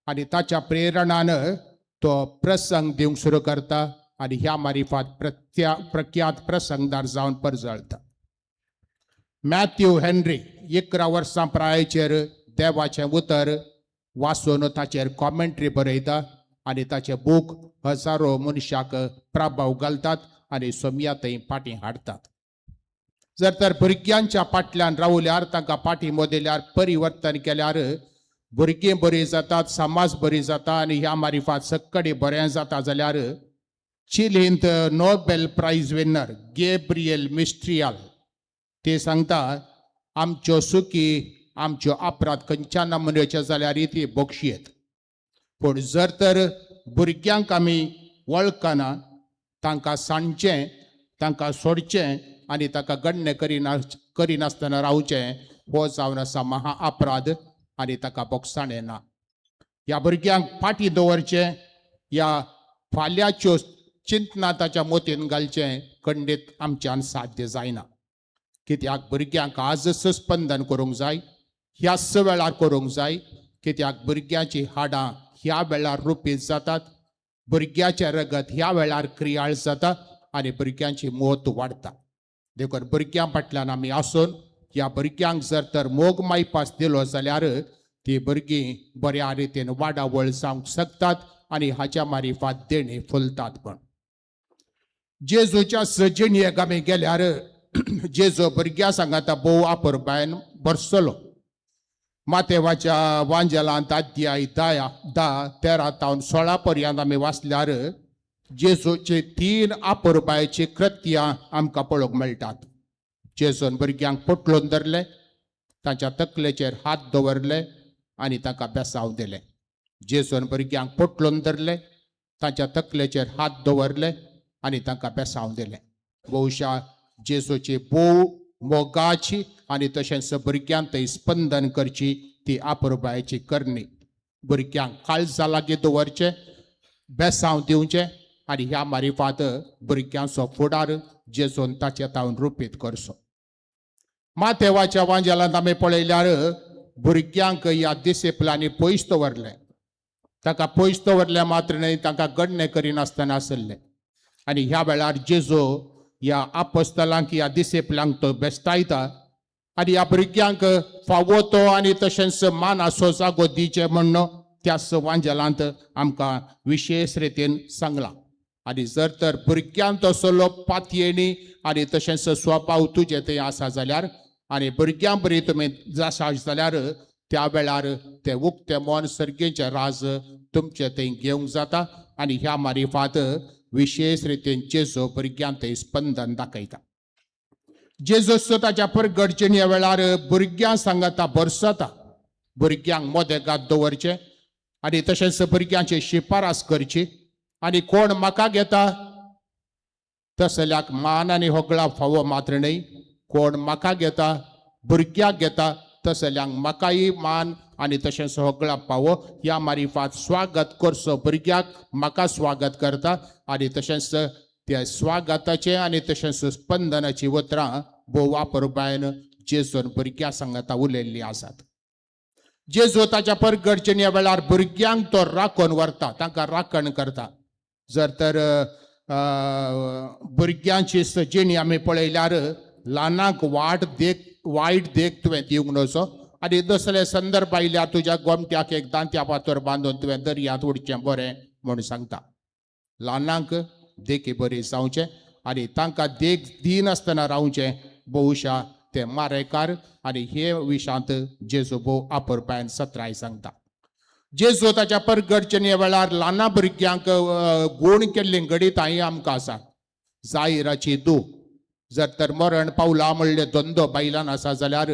आनी ताच्या प्रेरणान तो प्रसंग दिवंक सुरू करता आनी ह्या मारिफात प्रख्यात प्रसंगदार जावन परजळता. मॅथ्यू हेनरी 11 वर्सां प्रायेचेर देवाचें उतर वाचून ताचेर कॉमेंट्री बरयता आनी ताचे बूक हजारो मनशाक प्रभाव घालतात आनी सोम्या थंय फाटीं हाडटात. जर तर भुरग्यांच्या फाटल्यान रावल्यार, तांकां फाटीं मोदिल्यार, परिवर्तन केल्यार भुरगीं बरीं जातात, समाज बरी जाता आनी ह्या मारिफात सगळी बरें जाता. जाल्यार चिलींत Nobel prize winner Gabriel Mistral ते सांगता, आमच्यो सुकी आमच्यो अपराध खंयच्या नमुन्याचे जाल्यार ती बक्षयेत, पूण जर तर भुरग्यांक आमी वळखना, तांकां सांडचें, तांकां सोडचें आनी ताका गण्य करिनासतना रावचें, हो जावन आसा महा अपराध आनी ताका बोगसाणें ना. ह्या भुरग्यांक फाटीं दवरचें, ह्या फाल्यांच्यो चिंतना ताच्या मोतीन घालचें खंडीत आमच्यान साध्य जायना. कित्याक भुरग्यांक आजच स्पंदन करूंक जाय, ह्याच वेळार करूंक जाय. कित्याक भुरग्यांची हाडां ह्या वेळार रुपीत जातात, भुरग्याचें रगत ह्या वेळार क्रियाळ जाता आनी भुरग्यांची मोत वाडटा. देखून भुरग्यां फाटल्यान आमी आसून ह्या भुरग्यांक जर तर मोग मायपास दिलो जाल्यार ती भुरगीं बऱ्या रितीन वाडावळ जावंक शकतात आनी हाच्या मारिफात देणी फुलतात. पण जेजूच्या सजिणयेक आमी गेल्यार जेजू भुरग्यां सांगाता भोव आपुरबायन बरसलो. मातेवाच्या वांजेलांत अध्याय 10, 13 तावन 16 पर्यंत आमी वाचल्यार जेजूची 3 आपुरबायची कृत्यां आमकां पळोवंक मेळटात. जेजून भुरग्यांक पोटलून धरले, तांच्या तकलेचेर हात दवरले आनी तांकां बेसांव दिलें. जेजून भुरग्यांक पोटलून धरले, तांच्या तकलेचेर हात दवरले आनी तांकां बेसांव दिलें. बहुशा जेजूची भोव मोगाची आनी तशेंच भुरग्यांक थंय स्पंदन करची ती आपुरबायेची करणी. भुरग्यांक काळजा लागीं दवरचें, बेसांव दिवचें आनी ह्या मारिफात भुरग्यांचो फुडार जेजून ताचे तावन रुपीत करचो. मातेवाच्या वांजेलांत आमी पळयल्यार भुरग्यांक ह्या डिसिप्लांनी पयस दवरलें. ताका पयस दवरलें मात्र न्हय, तांकां गण्य करिनासतना आसलें. आनी ह्या वेळार जेजू ह्या आपोस्तलांक ह्या डिसिप्लांक तो बेस्तायता आनी ह्या भुरग्यांक फावो तो आनी तशेंच मानाचो जागो दिवचें म्हण्ण त्याच वांजेलांत आमकां विशेश रितीन सांगलां. आनी जर तर भुरग्यांक तसलो पातयेणी आनी तशेंच स्वभाव तुजें थंय आसा जाल्यार आनी भुरग्यां बरी तुमी जासा जाल्यार त्या वेळार ते उक्ते मन सर्गेचें राज तुमचें थंय घेवंक जाता. आनी ह्या मारिफात विशेश रितीन जेजू भुरग्यांक थंय स्पंदन दाखयता. जेजू ताच्या परगडचेण्या वेळार भुरग्यां सांगाता भरसता, भुरग्यांक मोदेगात दवरचें आनी तशेंच भुरग्यांची शिफारस करची आनी कोण म्हाका घेता तसल्याक मान आनी होगळा फावो मात्र न्हय, कोण म्हाका घेता भुरग्याक घेता तसल्यांक म्हाकाय मान आनी तशेंच होगळा पावो. ह्या मारिफात स्वागत करचो भुरग्याक म्हाका स्वागत करता आनी तशेंच त्या स्वागताचें आनी तशेंच स्पंदनाची उतरां भोव आपुरबायेन जेजून भुरग्यां सांगाता उलयल्लीं आसात. जेजू ताच्या परगडचेण्या वेळार भुरग्यांक तो राखून व्हरता, तांकां राखण करता. जर तर भुरग्यांची सजिणी आमी पळयल्यार ल्हानांक वाट देख वायट देख तुवें दिवंक नजो आनी दुसरे संदर्भ आयल्यार तुज्या गोमट्याक एक दांत्या फातर बांदून तुवें दर्यांत उडचें बरें म्हूण सांगता. ल्हानांक देखी बरी जावचें आनी तांकां देख दिनासतना रावचें. बहुशा ते मारेकार आनी हे विशांत जेजू भोव आपुरबायेन सत्राय सांगता. जेजू ताच्या परगडचेण्या वेळार ल्हाना भुरग्यांक गूण केल्लीं घडितांय आमकां आसा. जायराची दू जर तर मरण पावला म्हणलें धंदो बायलान आसा जाल्यार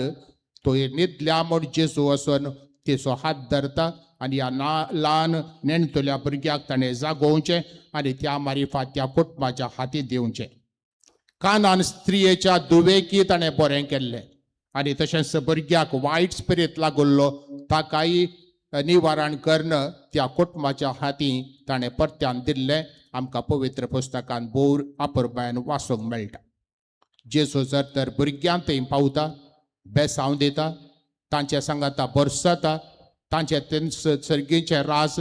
तो न्हिदल्या म्हूण जेजू वचून तेचो हात धरता आनी ह्या ल्हान नेणटुल्या भुरग्याक ताणें जागोवचें आनी त्या मारिफात त्या कुटुंबाच्या हाती दिवचें. कानान स्त्रियेच्या दुवेकी ताणें बरें केल्लें आनी तशेंच भुरग्याक वायट स्पिरीत लागुल्लो ताकाय निवारण करून त्या कुटुंबाच्या हाती ताणें परत्यान दिल्लें आमकां पवित्र पुस्तकान भोव आपुरबायेन वाचूंक मेळटा. जेजू जर तर भुरग्यांक थंय पावता, बेसांव दिता, तांचे सांगाता बरसता, तांचे सर्गीचें राज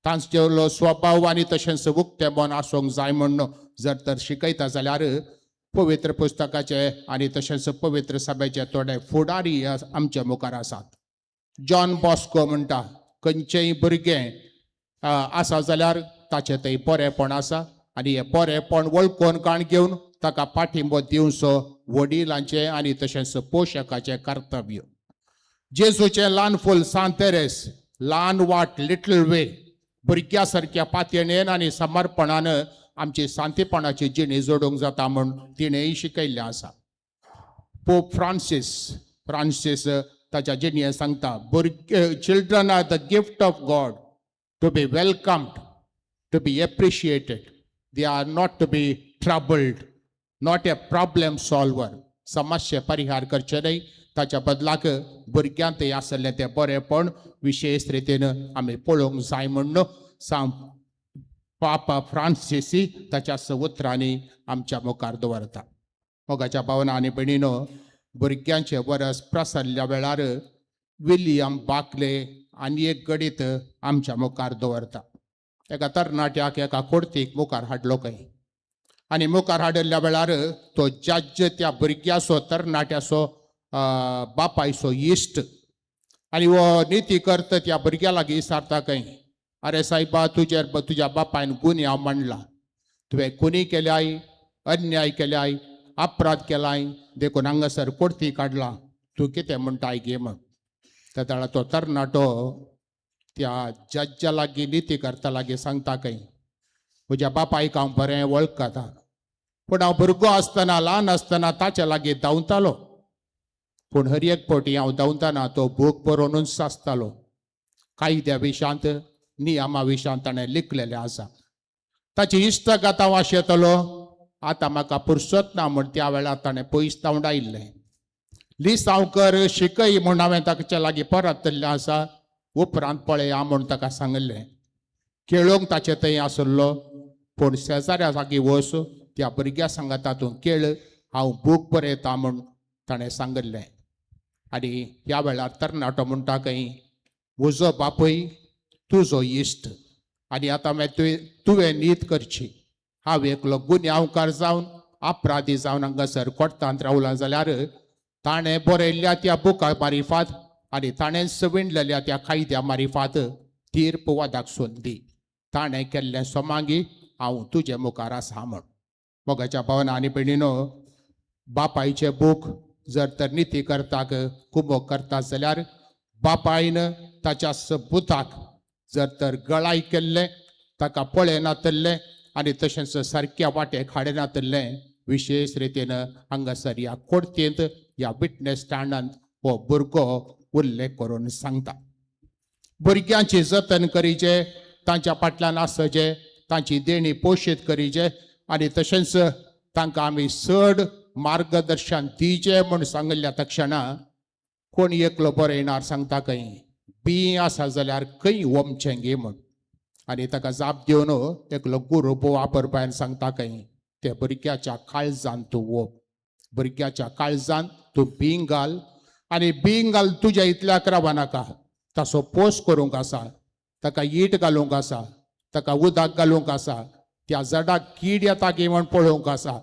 तांचो स्वभाव आनी तशेंच उक्तें मन आसूंक जाय म्हूण जर तर शिकयता जाल्यार पवित्र पुस्तकाचे आनी तशेंच पवित्र सभेचे थोडे फुडारी आमचे मुखार आसात. जॉन बॉस्को म्हणटा खंयचेंय भुरगें आसा जाल्यार ताचें थंय बरेंपण आसा आनी हें बरेंपण वळखून काण घेवन ताका पाठिंबो दिवचो वडिलांचें आनी तशेंच पोशकाचें कर्तव्य. जेजूचें ल्हान फूल सांत तेरेस, ल्हान वाट लिटल वे, भुरग्या सारक्या पातयेन आनी समर्पणान आमची शांतीपणाची जिणी जोडूंक जाता म्हूण तिणेंय शिकयल्लें आसा. पोप फ्रांसीस ताच्या जिणेंत सांगता, भुरगे children are the gift of God to be welcomed, to be appreciated, they are not to be troubled, not a problem solver. समस्या परिहार करचे न्हय, ताच्या बदलाक भुरग्यांत थंय आसलें तें बरेंपण विशेश रितीन आमी पळोवंक जाय म्हूण सांग पापा फ्रांसिसी ताच्या उतरांनी आमच्या मुखार दवरता. मोगाच्या भावना आनी भयणीनो, भुरग्यांचे वरस प्रसरल्या वेळार विलियम बाकले आनी एक गणीत आमच्या मुखार दवरता. एका तरणाट्याक एका कोर्तीक मुखार हाडलो खंय आनी मुखार हाडिल्ल्या वेळार तो जज्ज त्या भुरग्याचो तरणाट्याचो बापायचो इश्ट आनी हो निती करता त्या भुरग्या लागीं विचारता खंय, अरे सायबा, तुजेर तुज्या बापायन गुन्यांव मांडला, तुवें खुनी केल्याय, अन्याय केल्याय, अपराध केलाय, देखून हांगासर कोर्ती काडला, तूं कितें म्हणटाय गे म्हण. तेदळा तो तरणाटो त्या जज्जा लागीं निती करता लागीं सांगता खंय, म्हज्या बापायक हांव बरें वळखता, पूण हांव भुरगो आसतना ल्हान आसतना ताच्या लागीं धांवतालो, पूण हर एक फावटी हांव धांवतना तो बूक बरोवनूच आसतालो. कायद्या विशांत नियमा विशांत ताणें लिखलेलें आसा. ताची इश्टागत हांव आशेतलो, आतां म्हाका पुरसत ना म्हूण त्या वेळार ताणें पयस धांवडायिल्लें. लिसांव कर शिकय म्हूण हांवें ताच्या लागीं परतल्लें आसा, उपरांत पळया म्हूण ताका सांगिल्लें. खेळोंक ताचे थंय आसलो, पूण शेजाऱ्या लागीं वच त्या भुरग्या सांगाता तूं खेळ, हांव बूक बरयता म्हूण ताणें सांगिल्लें. आनी ह्या वेळार तरणाटो म्हणटा खंय, म्हजो बापूय तुजो इश्ट आनी आतां मागीर तुवें नीत करची, हांव एकलो गुन्यांवकार जावन अपराधी जावन हांगासर कोर्टांत रावला जाल्यार ताणें बरयल्ल्या त्या बुका मारिफात आनी ताणें सविणलेल्या त्या कायद्या मारिफात तीर्प वादाक सोंदी, ताणें केल्लें सोमांगी हांव तुजे मुखार आसा म्हण. मोगाच्या भावना आनी भयणीनो, बापायचे बूक जर तर निती करताक कुमोक करता जाल्यार बापायन ताच्या सबुताक जर तर गळाय केल्लें, ताका पळयनातल्लें आनी तशेंच सारक्या वाटेक हाडनातल्लें, विशेश रितीन हांगासर ह्या कोर्तींत ह्या विटनेस स्टँडांत हो भुरगो उल्लेख करून सांगता. भुरग्यांची जतन करीचे, तांच्या फाटल्यान आसचें, तांची देणी पोशीत करीचे आनी तशेंच तांकां आमी चड मार्गदर्शन दिवचें म्हूण सांगिल्ल्या तक्षणा कोण एकलो बरयणार सांगता खंय, बी आसा जाल्यार खंय ओमचें गे म्हूण. आनी ताका जाप दिवन एकलो गुरू वापरपायन सांगता खंय, ते भुरग्याच्या काळजान तूं ओप, भुरग्याच्या काळजान तूं बींग घाल आनी बींग घाल तुज्या इतल्याक रावनाका, ताचो पोस करूंक आसा, ताका ईट घालूंक आसा, ताका उदक घालूंक आसा, त्या झाडाक कीड येता गी म्हूण पळोवंक आसा,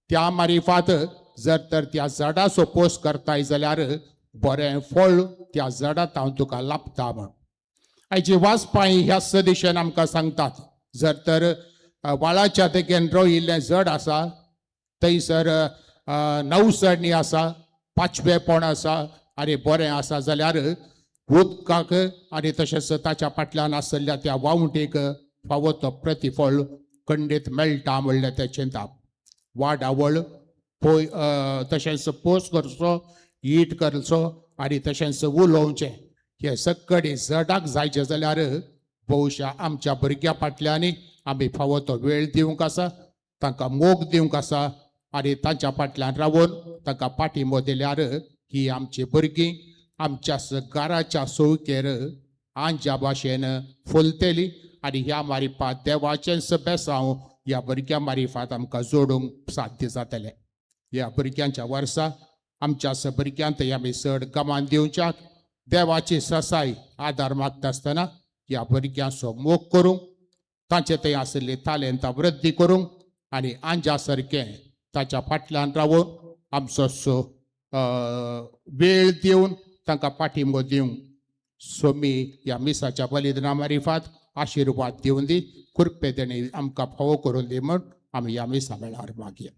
त्या मारिफात जर तर त्या झाडाचो पोस करताय जाल्यार बरें फळ त्या झाडांत हांव तुका लाभता म्हण. आयची वाजपाय ह्या सदिशेन आमकां सांगतात, जर तर वाळाच्या देगेन रोयिल्लें झड आसा, थंयसर नवसरणी आसा, पाचवेपण आसा आनी बरें आसा जाल्यार उदकाक आनी तशेंच ताच्या फाटल्यान आशिल्ल्या त्या वावटीक फावो तो प्रतिफळ खंडीत मेळटा म्हणलें तें चिंताप. वाडावळ पोय तशेंच पोस करचो, ईट करचो आनी तशेंच उलोवचें, हे सगळे झडाक जायचें जाल्यार बहुशा आमच्या भुरग्या फाटल्यान आमी फावो तो वेळ दिवंक आसा, तांकां मोग दिवंक आसा आनी तांच्या फाटल्यान रावून तांकां पाठिंबो दिल्यार ही आमची भुरगीं आमच्या घराच्या सोयकेर आंज्या भाशेन फुलतली आनी ह्या मारिफात देवाचेंच बेसांव ह्या भुरग्यां मारिफात आमकां जोडूंक साध्य जातलें. ह्या भुरग्यांच्या वर्सा आमच्या भुरग्यांत आमी चड गमान दिवच्याक देवाची ससाय आदार मागता आसतना ह्या भुरग्यांचो मोग करूंक, तांचे थंय आशिल्ली तालेंतां वृद्धी करूंक आनी आंज्या सारकें ताच्या फाटल्यान रावून आमचो सो वेळ दिवन तांकां पाठिंबो दिवंक सोमी ह्या मिसाच्या बलिदाना मारिफात आशिर्वाद दिवन दी, कृपे तेणी आमकां फावो करून दी म्हूण आमी ह्या मिसा वेळार मागया.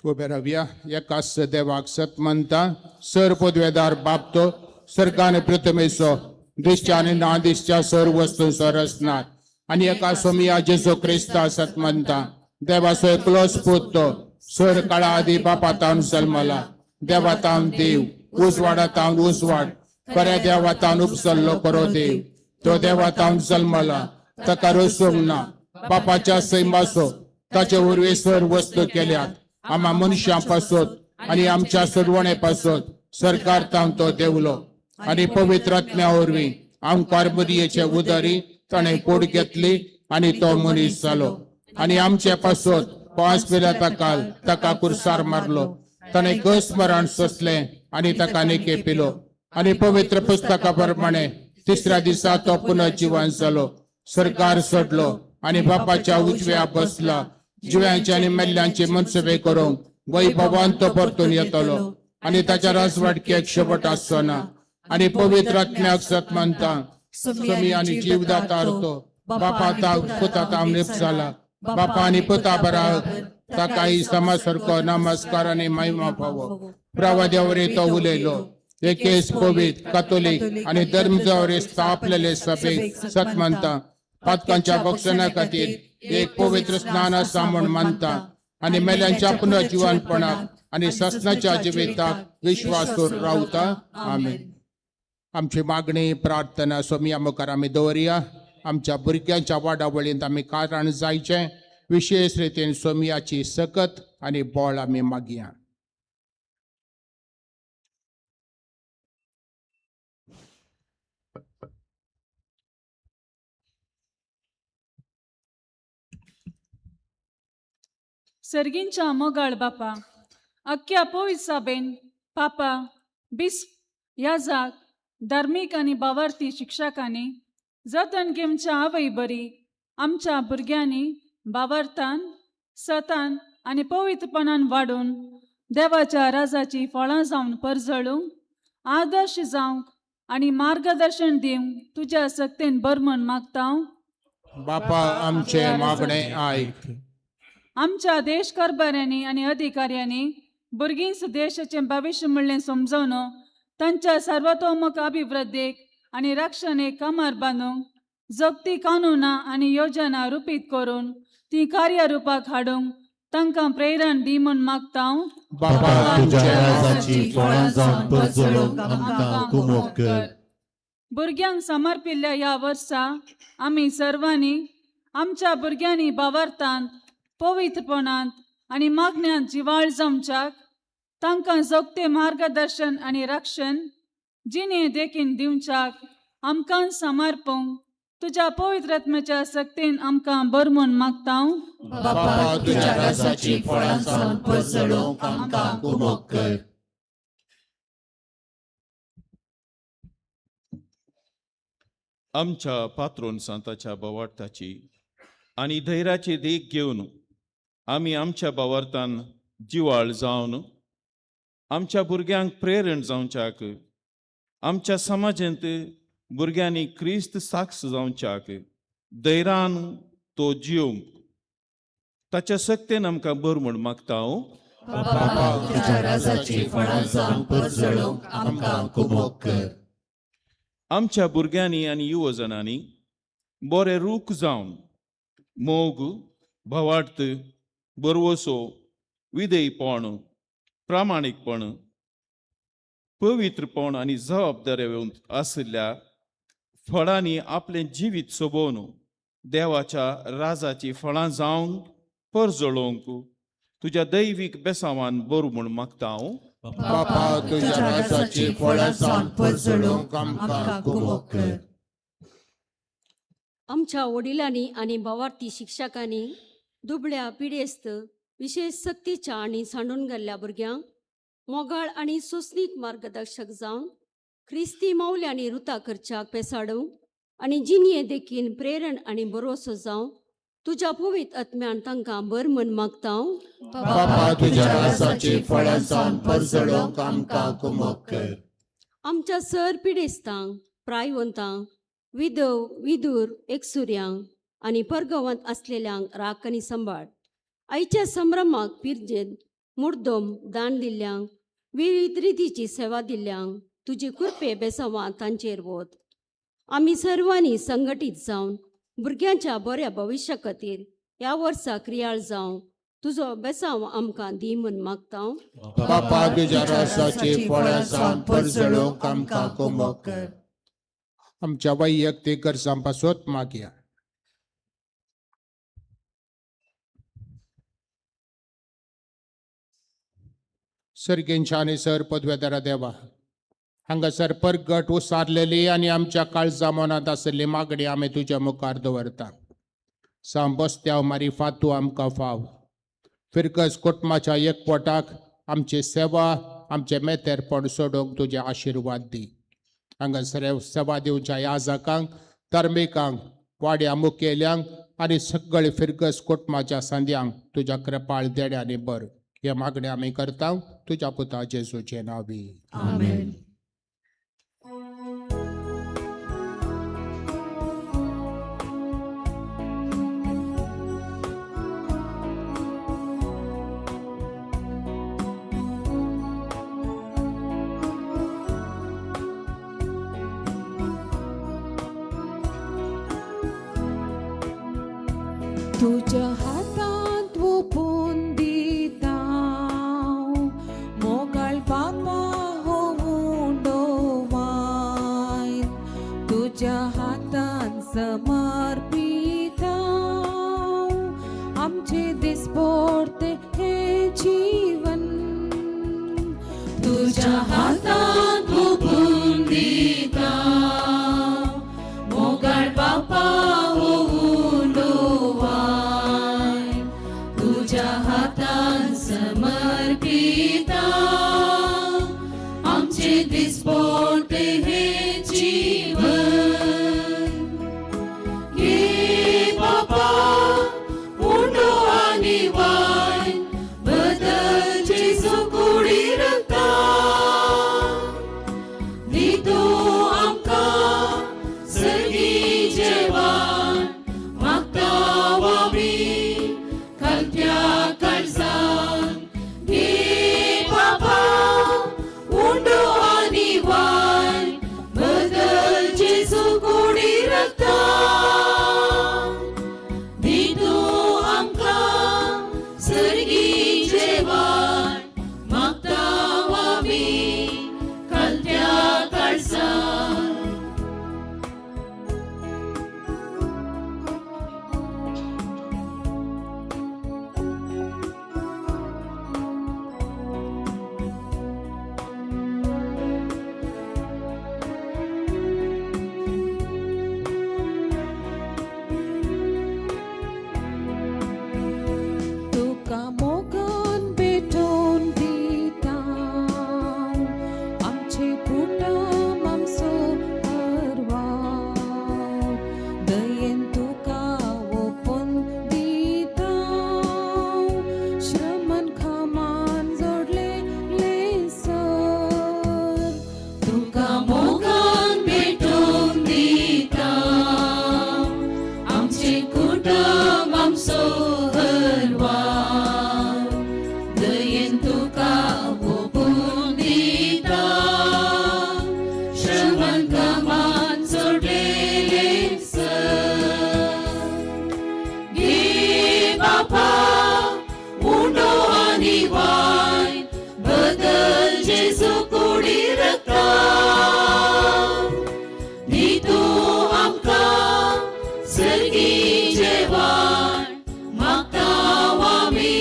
उबे रावया. एकाच देवाक सत मानता, सर पदवेदार बाप तो सर्गान पृथ्वीचो दिसच्या आनी ना दिसच्या सर वस्तूंचो रचना आनी एका सोमिया जेजू क्रिस्ता सत मानता, देवाचो एकलोच पूत तो सर काळा आदी बापा तावन जल्मला, देवा तावन देव, उजवाडा तावन उजवाड, खऱ्या देवा तावन उपजल्लो खरो देव, तो देवातावन जल्मला, ताका रसूंक ना, बापाच्या सैमाचो ताचे वरवीं सर्व वस्तू केल्यात. आमा मनशां पासत आनी आमच्या सोडवणे पासत सरकार तावन तो देवलो आनी पवित्र आत्म्या वरवीं आमकार मरियेचे उदारी ताणें कोड घेतली आनी तो मनीस जालो आनी आमचे पासत 5 पिलाता काल ताका कुर्सार मारलो. ताणें कस मरण सोंसलें आनी ताका नेके पिलो आनी पवित्र पुस्तका प्रमाणे तिसऱ्या दिसा तो पुनर्जिवन जालो, सरकार सोडलो आनी बापाच्या उजव्या बसला. जिव्यांचे आनी मेल्ल्यांचे मनसुबे करूंक वैभवान तो परतून येतलो आनी ताच्या राजवाडकेक शेवट आसचो ना. आनी पवित्र आत्म्याक सत मानता, समी आनी जीवदाता तो बापा पुता तामलिप जाला, बापा आनी पुता बराक ताकाही समासारको नमस्कार आनी महिमा फावो. प्रवाद्यावरी तो उलयलो, एकेच पवित्र कातोलीक आनी धर्मजावरी स्थापलेले सभेक सत मानता, पातकांच्या बक्षणा खातीर एक पवित्र स्नान आसा म्हूण मानता आनी मेल्यांच्या पुनर्जिवनपणाक आनी ससनाच्या जिविताक विश्वास रावता. आमेन. आमची मागणी प्रार्थना सोमिया मुखार आमी दवरया. आमच्या भुरग्यांच्या वाडावळींत आमी कारण जायचें, विशेष रितीन सोमियाची सकत आनी बळ आमी मागया. सर्गींच्या मोगाळ बापा, अख्ख्या पवित्र साबेन पापा बिस्प याजाक धार्मीक आनी बावार्थी शिक्षकांनी जतन घेवच्या आवय बरी आमच्या भुरग्यांनी बावार्थान सतान आनी पवित्रपणान वाडून देवाच्या राजाची फळां जावन परजळूंक आदर्श जावंक आनी मार्गदर्शन दिवंक तुज्या सक्तेन बरमन मागता. बापा आमचे मागणे आयक. आमच्या देश कारभाऱ्यांनी आनी अधिकाऱ्यांनी भुरगींच देशाचें भविश्य म्हणलें समजोवन तांच्या सार्वतोमक अभिवृद्धीक आनी रक्षणेक कमर बांदूंक जगती कानुनां आनी योजना रुपीत करून ती कार्यरुपाक हाडूंक तांकां प्रेरण दी म्हूण मागता. बापा तुज्या राजाची फळां जावन परजळोवंक आमकां कुमोक कर. भुरग्यांक समर्पिल्ल्या ह्या वर्सा आमी सर्वांनी आमच्या भुरग्यांनी बावार्थांत पवित्रपणांत आनी मागण्यांत जिवाळ जावच्याक तांकां जोगते मार्गदर्शन आनी रक्षण जिणे देखीन दिवच्याक आमकां समर्पूंक तुज्या पवित्र आत्म्याच्या सक्तेन आमकां बर म्हूण मागता. बापा तुज्या राजाची फळां जावन परजळोवंक आमकां कुमोक कर. आमच्या पात्रोन सांताच्या बवार्थाची आनी धैर्याची देख घेवन आमी आमच्या बावार्थान जिवाळ जावन आमच्या भुरग्यांक प्रेरण जावच्याक, आमच्या समाजांत भुरग्यांनी क्रिस्त साक्ष जावच्याक धैर्यान तो जिवंक ताच्या सक्तेन आमकां बर म्हूण मागता. बापा तुज्या राजाची फळां जावन परजळोवंक आमकां कुमोक कर. आमच्या भुरग्यांनी आनी युवजणांनी बरे रूख जावन मोग, भावार्थ, बरवसो, विधेयपण, प्रामाणीकपण, पवित्रपण आनी जबाबदारी आशिल्ल्या फळांनी आपलें जिवीत सोबोवन देवाच्या राजाची फळां जावन परजळोवंक तुज्या दैवीक बेसांवान बरू म्हूण मागता हांव. बापा तुज्या राजाची फळां जावन परजळोवंक आमकां कुमोक कर. आमच्या वडिलांनी आनी भावार्थी शिक्षकांनी दुबळ्या पिडेस्त विशेश सक्तीच्या आनी सांडून गेल्ल्या भुरग्यांक मोगाळ आनी सोंसणीक मार्गदर्शक जावन क्रिस्ती मावल्यांनी रुता करच्याक पेसाडूंक आनी जिणये देखीन प्रेरण आनी भरोसो जावं तुज्या पवित्र आत्म्यान तांकां बर म्हूण मागता. बापा तुज्या राजाची फळां जावन परजळोवंक आमकां कुमोक कर. आमच्या सर पिडेस्तांक, प्रायवंतांक, विधव विदूर एकसुऱ्यांक आनी परगवांत आसलेल्यांक राख आनी सांबाळ. आयच्या संभ्रमाक पिरजेन मुर्दम दान दिल्ल्यांक, विविध रितीची सेवा दिल्ल्यांक तुजी कृपे बेसांवां तांचेर वत. आमी सर्वांनी संघटीत जावन भुरग्यांच्या बऱ्या भविश्या खातीर ह्या वर्सा क्रियाळ जावं तुजो बेसांव आमकां दी म्हूण मागता. बापा तुज्या राजाची फळां जावन परजळोवंक आमकां कुमोक कर. आमच्या वैयक्तीक गरजां पासत मागया. सर्गेंच्या आनी सर पदवेदारा देवा, हांगासर परगट उसारलेली आनी आमच्या काळजा मनांत आशिल्ली मागणी आमी तुज्या मुखार दवरता. सांबस्त्याव मारी फातू आमकां फाव फिरकस कुटुंबाच्या एकवटाक आमची सेवा आमचें मेतेरपण सोडूंक तुजे आशिर्वाद दी. हांगासर सेवा दिवच्या याजकांक, धर्मिकांक, वाड्या मुखेल्यांक आनी सगळे फिरकस कुटुंबाच्या सांद्यांक तुज्या कृपाळ देण्यांनी बर. हे मागणे आमी करता तुज्या पुता जेजूचे नांवी. आमेन. तुज्या हातांत ओपून दिता मोगाळ बापा हो उंडो वायन, तुज्या हातान समर्पिता आमचे दिसपोर्ते हे जीवन. तुज्या हातांत ओपून दिता मोगाळ बापा हो उंडो वायन, तुज्या हातान समर्पिता आमचे दिसपोर्ते हे जीवन. घे बापा उंडो आनी वायन, बदल जेजू कुडी रक्तान, दी तूं आमकां सर्गी जेवण, मागता आमी खलत्या काळजान. घे बापा उंडो आनी वायन, बदल जेजू कुडी रक्तान, दी तूं आमकां सर्गी जेवण, मागता आमी खलत्या काळजान. तुका मोगान भेटोवन दिता आमचे कुटुंब आमचो परवार, दयेन तुका ओपून दिता श्रमन खामान जोडलेले सर. तुका मोगान भेटोवन दिता आमचे कुटुंब आमचो हरवार, दयेन तुका ओपून दिता श्रमन कामान जोडलेले सर. घे बापा उंडो आनी वायन, बदल जेजू कुडी रक्तान, दी तूं आमकां सर्गी जेवण, मागता आमी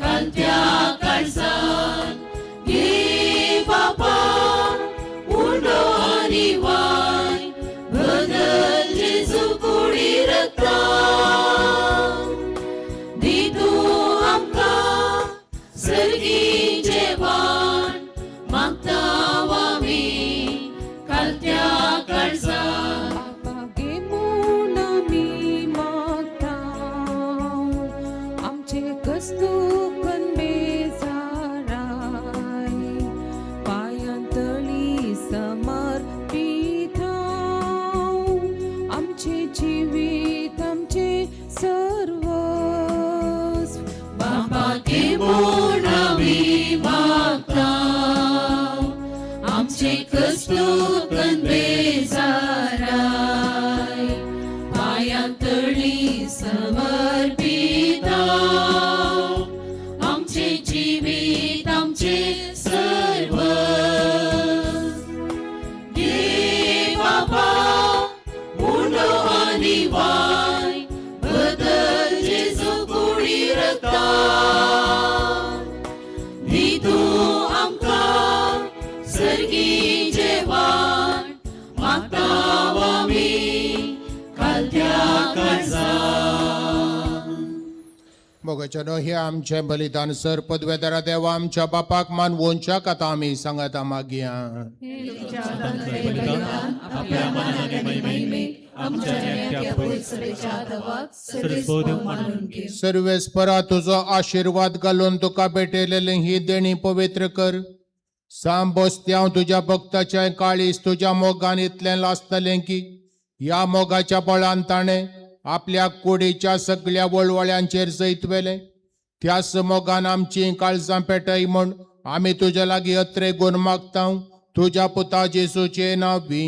खलत्या काळजान. घे बापा उंडो आनी वायन, बदल जेजू कुडी रक्तान, दी तूं आमकां सर्गी जेवण, मागता आमी खलत्या काळजान. बापा घे म्हूण आमी मागता आमचे कस्तूकन बेजाराय, पांयां तळी समर्पिता आमचे जिवीत आमचे सर्वस्व. बापा घे म्हूण आमी मागता आमचे कस्तूकन मोगाच्यानो हे आमचें बलिदान सर पदवेदारा देवा आमच्या बापाक मानवोनच्याक आतां आमी सांगाता मागया. सर्वेस्परा तुजो आशिर्वाद घालून तुका भेटयलेली ही देणी पवित्र कर. सांबोस्त्यांव तुज्या भक्ताचें काळीज तुज्या मोगान इतलें लासतलें की ह्या मोगाच्या बळान ताणें आपल्या कुडीच्या सगळ्या वळवळ्यांचेर जैत व्हेलें. त्याच मोगान आमचीं काळजां पेटय म्हूण आमी तुज्या लागीं अत्रे गुण मागता तुज्या पुता जेसूचे नांवी.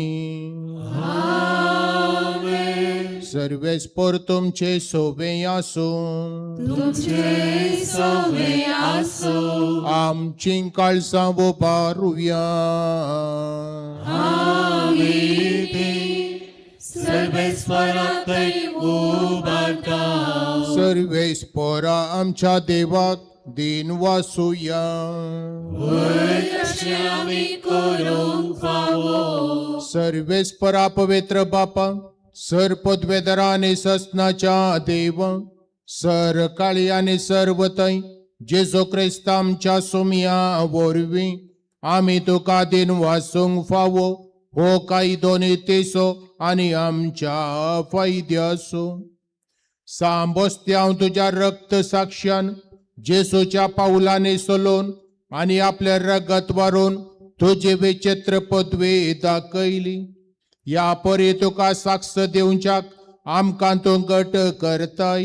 सर्वेस्पर तुमचे सोबे आसूं. तुमचे सोबे आसूं. आमचीं काळजां उबारुया. आमी ती सर्वेस्पराकय उबारता. सर्वेस्परा आमच्या देवाक दीन वासुया. तशें आमी करूंक फावो. सर्वेस्परा पवित्र बापा सर पदवेदरा आनी ससनाच्या देव सर काळी आनी सर्वतय जेजू क्रिस्त आमच्या सुमया वरवीं आमी तुका दीन वासूंक फावो हो कायदो नितीचो आनी आमच्या फायद्याचो. सांबोस्त्यांव तुज्या रक्त साक्षान जेसूच्या पावलांनी सोलोवन आनी आपलें रगत वारोवन तुजी विचित्र पदवी दाखयली. ह्या परी तुका साक्ष दिवच्याक आमकां तूं घट करताय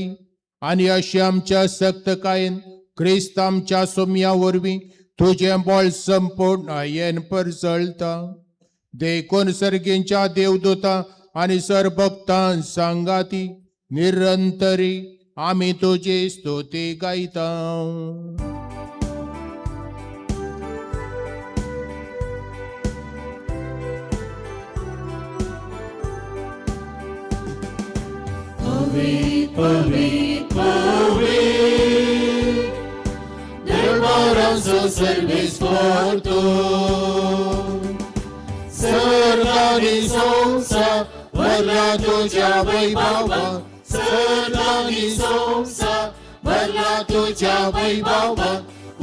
आनी अशें आमच्या सक्तकायेन क्रिस्त आमच्या सोम्या वरवीं तुजें बळ संपूर्णायेन परजळता. देखून सर्गींच्या देवदूतां आनी सरभक्तां सांगाती निरंतरी आमी तुजी स्तुती गायता. पवित्र पवित्र पवित्र दरबारांचो सर्वेस्पर तूं. सर्गानी संवसार भरला तुज्या वैभवा. सर्गानी संवसार भरला तुज्या वैभवा.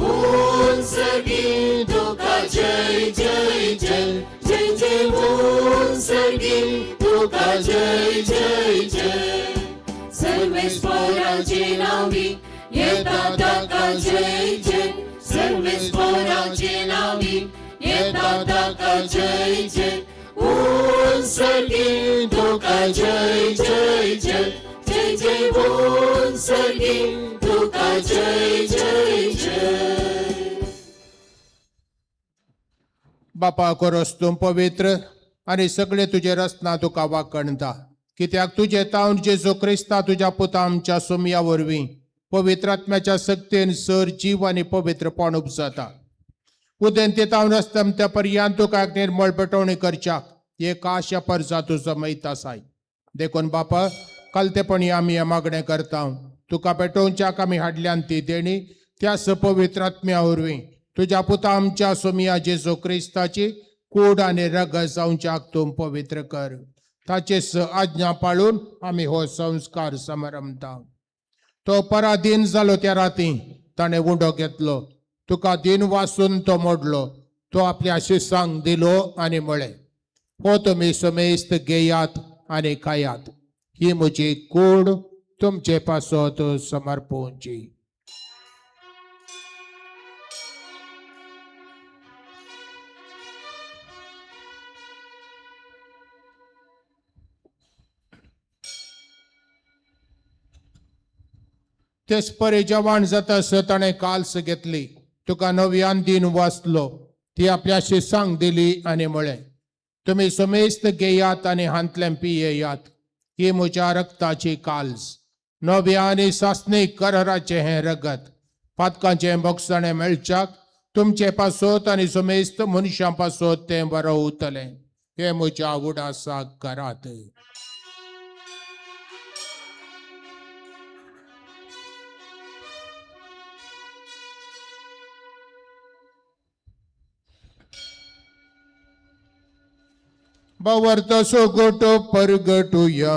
उंचगी तुका जय जय जय जय जय उंचगी तुका जय जय जय. सर्वेस्पराचे नांवी येता ताका जय जय. सर्वेस्पराचे नांवी येता ताका जय जय. उंचगी तुका जय जय जय जय जय उंचगी तुका जय जय जय. बापा कोरोस तूं पवित्र आनी सगळे तुजे रचना तुका वाकणता. कित्याक तुजे तावन जेजू क्रिस्ता तुज्या पुता आमच्या सोमया वरवीं पवित्र आत्म्याच्या सक्तेन सर जीव आनी पवित्रपण उपजाता. उदेंते तावन अस्तमत्या पर्यंत तुका एक निर्मळ पेटवणी करच्याक एक आशा परजा तूं जमयत आसाय. देखून बापा कालतेपणी आमी हें मागणें करता. तुका पेटोवच्याक आमी हाडल्यान ती देणी त्या पवित्र आत्म्या वरवीं तुज्या पुता आमच्या सोमया जेजू क्रिस्ताची कूड आनी रगत जावच्याक तूं पवित्र कर. ताचे स आज्ञा पाळून आमी हो संस्कार समारंभता. तो पराधीन जालो त्या राती ताणें उंडो घेतलो. तुका दीन वासून तो मोडलो. तो आपल्या शिसांक दिलो आनी म्हळें, हो तुमी समेस्त घेयात आनी खायात. ही म्हजी कूड तुमचे पासत समर्पोवची. तेच परी जवान जाता ताणें काल्स घेतली. तुका नव्यान दीन वाचलो. ती आपल्या शिसांक दिली आनी म्हळें, तुमी समेस्त घेयात आनी हांतलें पियेयात. ही म्हज्या रक्ताची काल्स, नव्या आनी सासणीक कराराचें हें रगत. पातकांचें बोगसणें मेळच्याक तुमचे पासत आनी समेस्त मनशां पासत तें बरोवतलें. हें म्हज्या उडासाक करात. बावर्त सोगोटो परगटुया.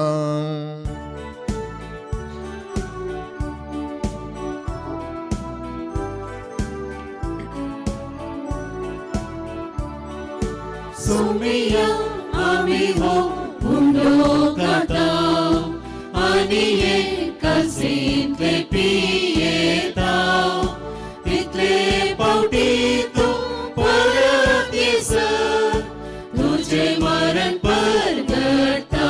सोमिया आमी हो उंडो खाता आनी एक कासींतले पियेता तितले पावटी तूं परत येसर तुजें मरण परगटा.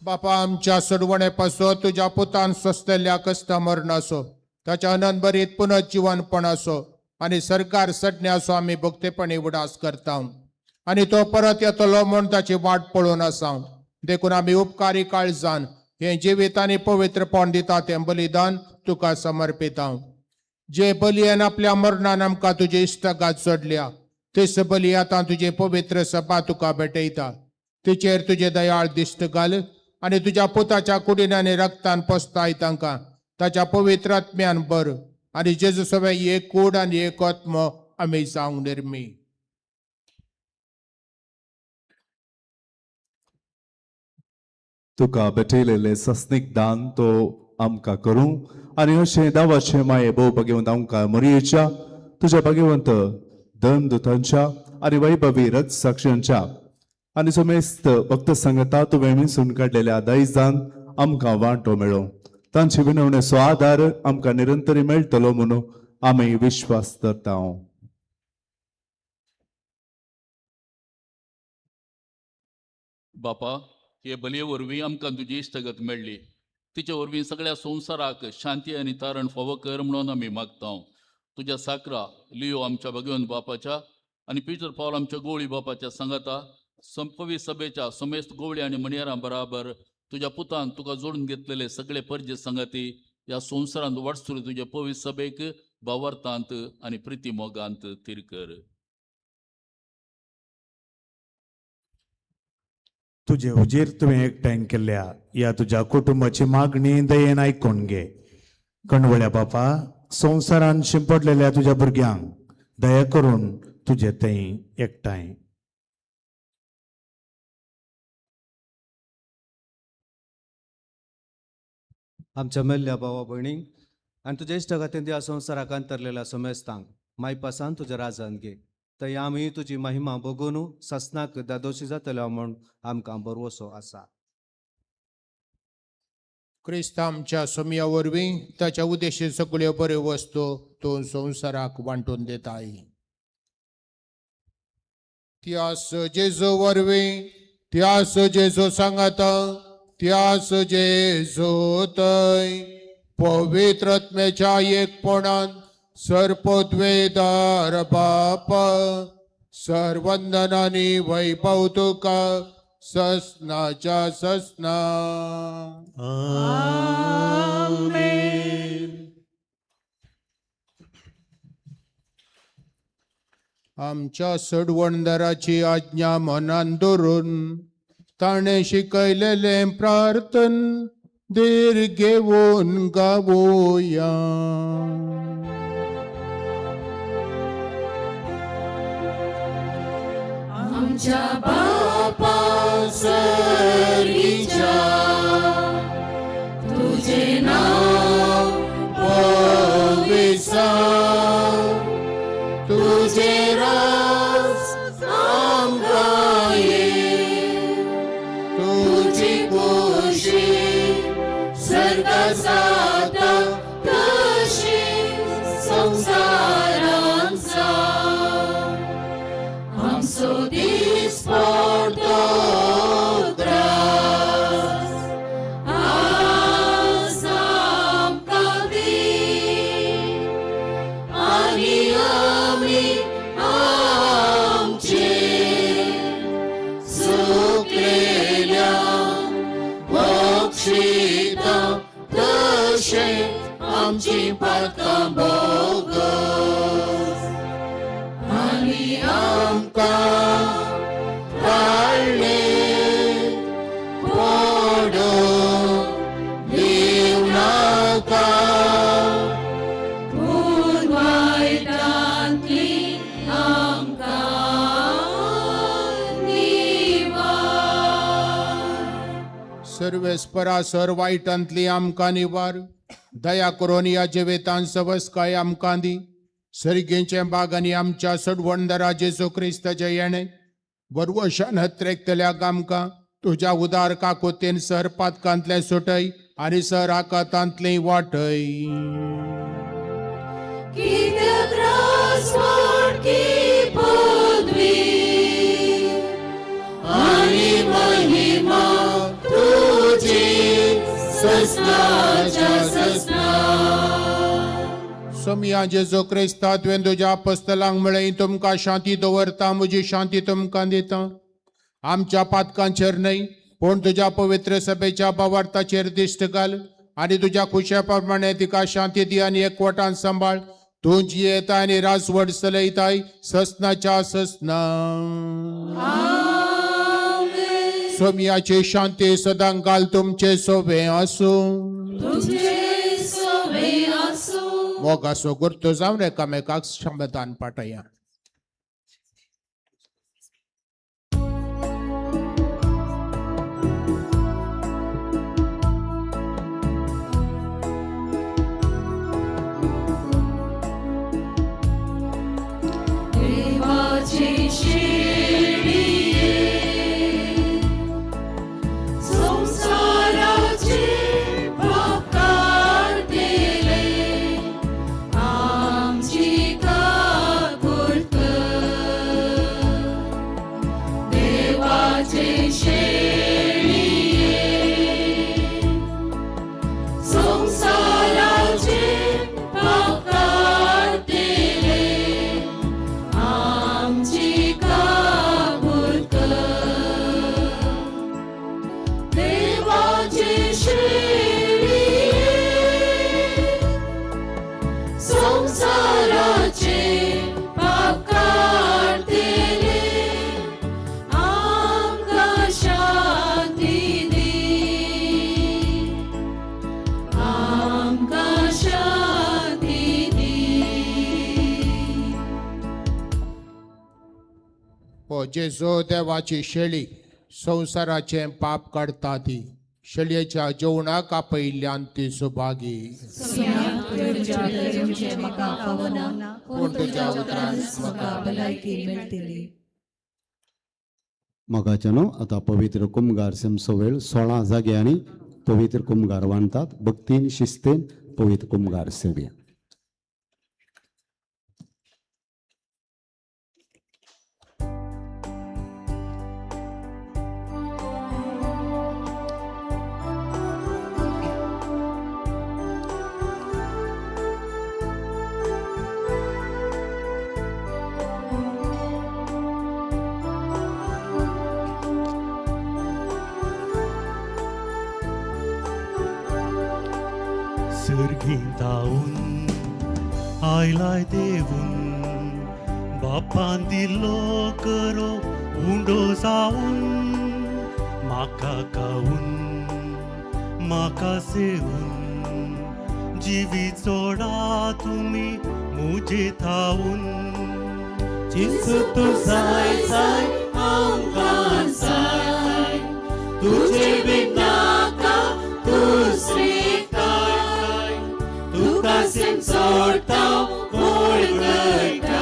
बापा आमच्या सोडवणे पासो तुज्या पुतान सोंसलेल्या कश्टा मरणाचो ताच्या अनंतभरीत पुनर्जिवनपणाचो आनी सरकार सटण्याचो आमी भक्तेपणी उडास करता आनी तो परत येतलो म्हूण ताची वाट पळोवन आसा. देखून आमी उपकारी काळजान हें जिवीत आनी पवित्रपण दिता तें बलिदान तुका समर्पिता. जे बलियन आपल्या मरणान आमकां तुजी इश्टगात जोडल्या तेच बली आतां तुजी पवित्र सभा तुका भेटयता. तिचेर तुजे दयाळ दिश्ट घाल आनी तुज्या पुताच्या कुडीन आनी रक्तान पोसताय तांकां ताच्या पवित्र आत्म्यान बर आनी जेजू सगळे एक कूड आनी एक आत्मो आमी जावंक निर्मी. तुका भेटयलेले सस्नीक दान तो आमकां करूं आनी अशें दावाचें माये भोव भगवंत आमकां मोरयेच्या तुज्या भगवंत धन दुतांच्या आनी वैभवी रथ साक्षांच्या आनी समेस्त भक्त सांगता तुवें मिसून काडलेल्या दायजान आमकां वांटो मेळो. तांचे विनवणेचो आदार आमकां निरंतरी मेळटलो म्हणून आमी विश्वास धरता. बापा, हे बलये वरवीं आमकां तुजी इश्टगत मेळ्ळी. तिचे वरवीं सगळ्या संवसाराक शांती आनी तारण फावो कर म्हणून आमी मागता. तुज्या साकरा लियो आमच्या भगवंत बापाच्या आनी पिटर पावल आमच्या गोवळी बापाच्या सांगाता संपवी सभेच्या समेस्त गोवळी आनी मणयारां बराबर तुज्या पुतान तुका जोडून घेतलेले सगळे परजे सांगाती ह्या संवसारांत वाटसुरी तुज्या पवित्र सभेक भावार्थांत आनी प्रिती मोगांत थीर कर. तुजे हुजीर तुवें एकठांय केल्ल्या ह्या तुज्या कुटुंबाची मागणी दयेन आयकून घे. कणवळ्या बापा, संवसारान शिंपडलेल्या तुज्या भुरग्यांक दया करून तुजे थंय एकठांय. आमच्या मेल्ल्या भावा भयणींक आनी तुज्या इश्टा खातीर ह्या संवसाराक अंतरलेल्या समेस्तांक मायपासान तुज्या राजान घे. थंय आमी तुजी महिमा बगून सासनाक दादोशी जातलो म्हूण आमकां भरवसो आसा. क्रिस्त आमच्या सोमया वरवीं ताच्या उद्देशी सगळ्यो बऱ्यो वस्तू तूं संवसाराक वांटून दिताय. त्यास जेजू वरवीं, त्यास जेजू सांगाता, त्यास जेजू थंय पवित्र आत्म्याच्या एकपणान सर्पद्वेदार बाप सर्वंदनानी वैभव तुका ससनाच्या ससना. आमेन. आमच्या सडवणदाराची आज्ञा मनान धरून ताणें शिकयलेलें प्रार्थन धीर घेवन गावोया. आमच्या बापा सर्गीच्या तुझे नाव पवित्र तुझे राज आमकां ये तुजी खुशी सर्गात जाता तशी संवसारांत जा. आमचो दीस पडतो ग्रास आज आमकां दी आनी आमी आमचे सुकलेल्या बक्षिता तशें आमची पातकां बोगस आनी आमकां काडले पडूं दिवनाका पूण वायटांतली आमकां निवार. सर्वेस्परा सर वायटांतली आमकां निवार. दया करून ह्या जिवितान सवसकाय आमकां दी. सर्गेंचे बाग आनी आमच्या सडवणदारा जेजू क्रिस्ताच्या येणे बरवशान हत्रेकतल्या आमकां तुज्या उदार काकोतेन सर पातकांतले सुटय आनी सर आकातांतले वाटय. कित्याक राजवट की पदवी आनी महिमा तुजी ससनाच्या ससना. सोमया जेजू क्रिस्ता तुवें तुज्या apostलांक म्हळें तुमकां शांती दवरता, म्हजी शांती तुमकां दिता. आमच्या पातकांचेर न्हय पूण तुज्या पवित्र सभेच्या भावार्थाचेर दिश्ट घाल आनी तुज्या खुशे प्रमाणे तिका शांती दी आनी एकवटान सांबाळ. तूं जियेता आनी राजवट चलयताय ससनाच्या ससना. सोमयाची शांती सदां घाल तुमचे सोबे आसूं. तुझे सोबे आसूं. मोगाचो गुर्तो जावन एकामेकाक क्षमतान पाटया. देवाची शेळये संसाराचे पाप काडटले आमची काकूट कर. देवाची शेळये संसाराचे पाप काडटले आमची काकूट कर. देवाची शेळये संसाराचे पाप काडटले आमकां शांती दी, आमकां शांती दी. हो जेजू देवाची शेळी संवसाराचें पाप काडटा ती शेळयेच्या जेवणाक आपयिल्ल्यान ती सुभागी. पूण तुज्या उतरान म्हाका भलायकी मेळटली. मोगाच्यानो आतां पवित्र कुमगार सेमसो वेळ 16 जाग्यांनी पवित्र कुमगार बांदतात. भक्तीन शिस्तेन पवित्र कुमगार सेवया. सर्गींतावन आयलाय देवून बापान दिलो करो उंडो जावन म्हाका खावन म्हाका सेवून जिवी चोडा तुमी मुजे थावन. जेजू तूं जाय जाय आमकां जाय, तुजे बीन नाका दुसरें काय, तुका सेम सोडटा बळगटाय,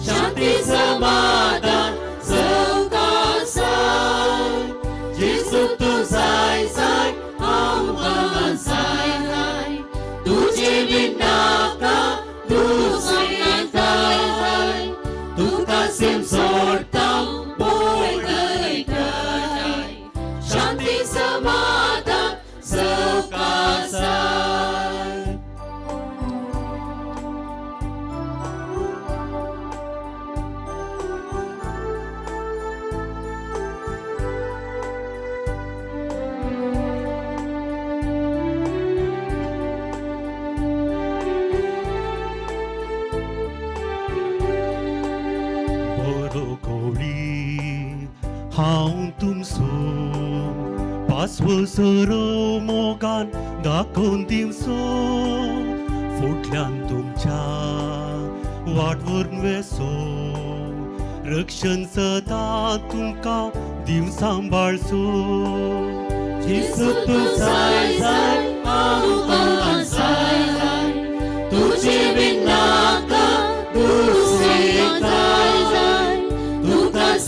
शांती समाधान सवकां जाय. जेजू तूं जाय जाय आमकां जाय जाय, तुजे बीन नाका दुसरें काय, तुका सेम सोडटा बळगटाय, शांती समाधान सवकां जाय. बरो गोळी हांव तुमचो पासवसरो मोगान दाखोवन दिवचो फुडल्यान तुमच्या वाट व्हरून वेसो रक्षण सदां तुमकां दिव सांबाळचो. जेजू तूं जाय जाय आमकां जाय जाय, तुजे बीन नाका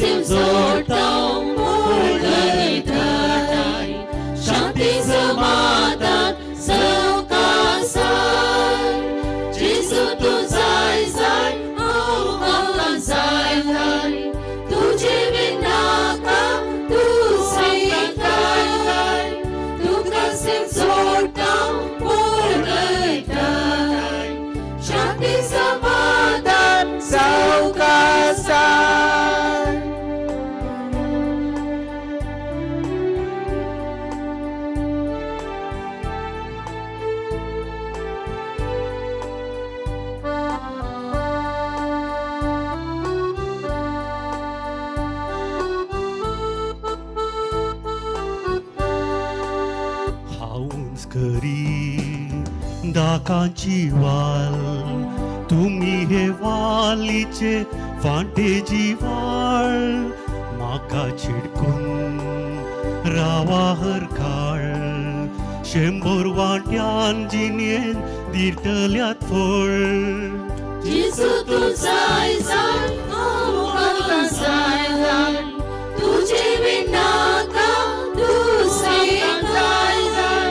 सेव जोडटा बळगयताय शांती समाधान सवकासाय जेजू तूं जाय जाय आमकां जाय जाय तुजे विनाका दुसरी काय जाय तुका सेव जोडटा बळगयताय शांती समाधान सवकासाय. हांवूच करी दाकांची वाल तुमी हे वालीचे फांटे जिवाळ म्हाका छिडकून रावा हर काळ शंबर वांट्यान जिणेन दितल्यात फळ. जेजू तूं जाय जाय आमकां जाय जाय तुजे विनाका दुसरी काय जाय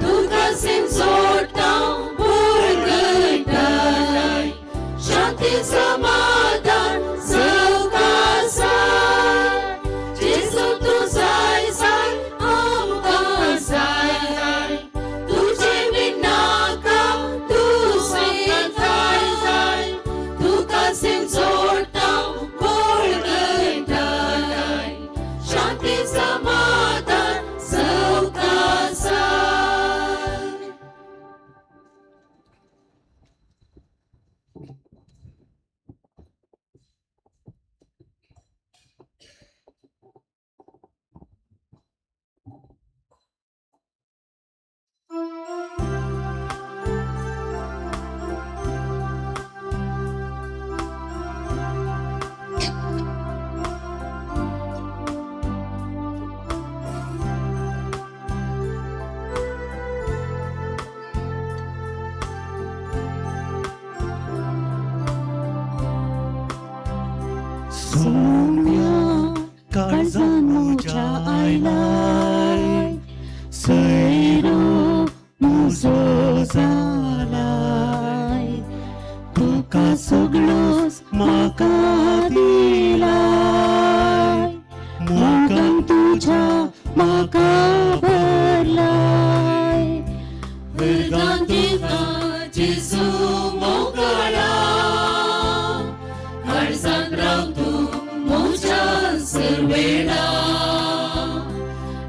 तुका सेव जोडटा बळगयताय शांती समाधान सवकासाय जेजू तूं जाय जाय आमकां जाय जाय तुजे विनाका दुसरी काय जाय तुका सेव जोडटा बळगयताय शांती समाधान सवकासाय. सोम्या काळजान म्हज्या आयलाय सैरो म्हजो जालाय तुका सगळोच म्हाका दिलाय मोगान तुज्या म्हाका भरलाय. वर्गान तुका जेजू मोगाळा काळजान राव तूं म्हज्या सर्वेळा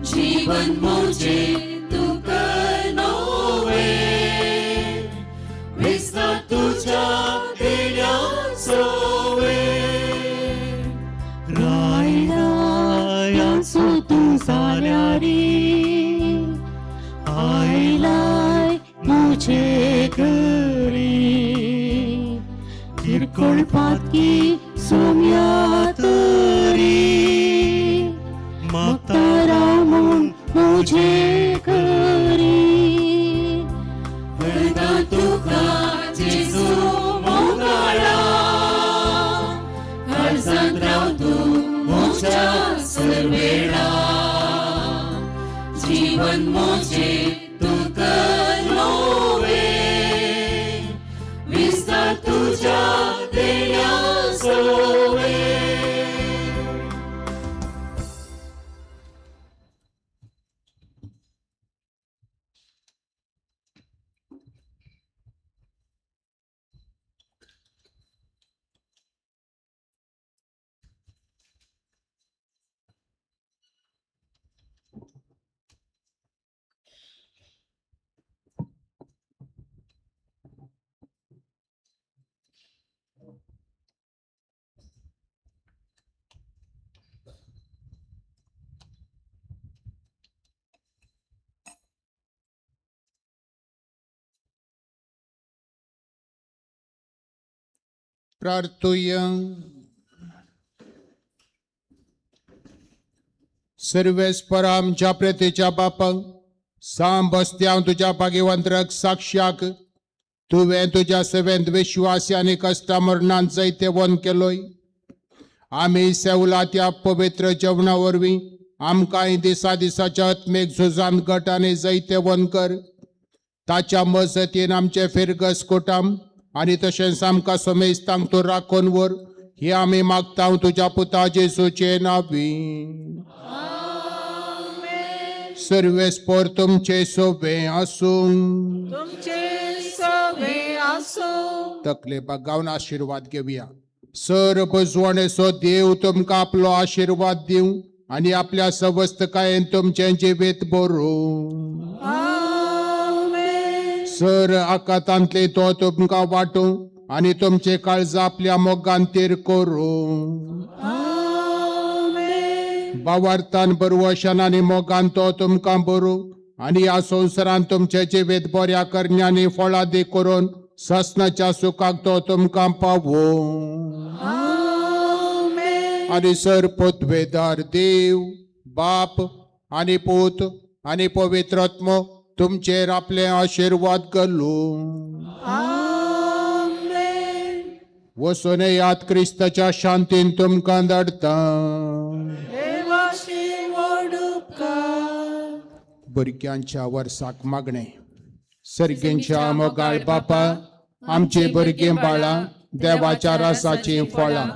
जीवन म्हजें तुका नवें विस्तार तुज्या देण्या सोवे. रायलायांचो तूं जाल्यार आयलाय म्हजे घरी किरकोळ पातकी सोम्या तरी मागता राव म्हूण म्हजे घरी. वर्गान तुका जेजू मोगाळा काळजान राव तूं म्हज्या सर्वेळा जीवन म्हजें तुका नवें विस्तार तुज्या देण्या सोवे. प्रार्थुया. सर्वेस्पर आमच्या प्रेतीच्या बापा सांब बसत्यां तुज्या भाग्यवंतरक साक्षाक तुवें तुज्या सेवेंत विश्वासी आनी कश्टा मरणान जैतेवन केलोय. आमी सेवला त्या पवित्र जेवणा वरवीं आमकांय दिसा दिसाच्या आत्मीक झुजांत गट आनी जैतेवंत कर. ताच्या मजतीन आमचे फिरगस कोटाम आनी तशेंच आमकां समेस्तांक तूं राखून व्हर, हे आमी मागता तुज्या पुता जेजूचे नांवी. सर्वेस्पोर तुमचे सोबे आसूं. तुमचे सोबे आसूं. तकले बागावन आशिर्वाद घेवया. सर बजवणेचो देव तुमकां आपलो आशिर्वाद दिवं आनी आपल्या सवस्तकायेन तुमचें जिवीत बरोवं. सर आकातांतले तो तुमकां वांटूं आनी तुमचे काळजा आपल्या मोगान तीर करूं. बावार्थान बरवशान आनी मोगान तो तुमकां बरूं आनी ह्या संवसारान तुमचें जिवीत बऱ्या करण्यांनी फळादी करून ससनाच्या सुखाक तो तुमकां पावोवं. आनी सर पदवेदार देव बाप आनी पूत आनी पवित्र आत्मो तुमचेर आपले आशिर्वाद घालूं. वचून याद क्रिस्ताच्या शांतीन तुमकां धाडटा. भुरग्यांच्या वर्साक मागणें. सर्गेंच्या मोगाळ बापा, आमचे भुरगीं बाळां देवाच्या रसाचीं फळां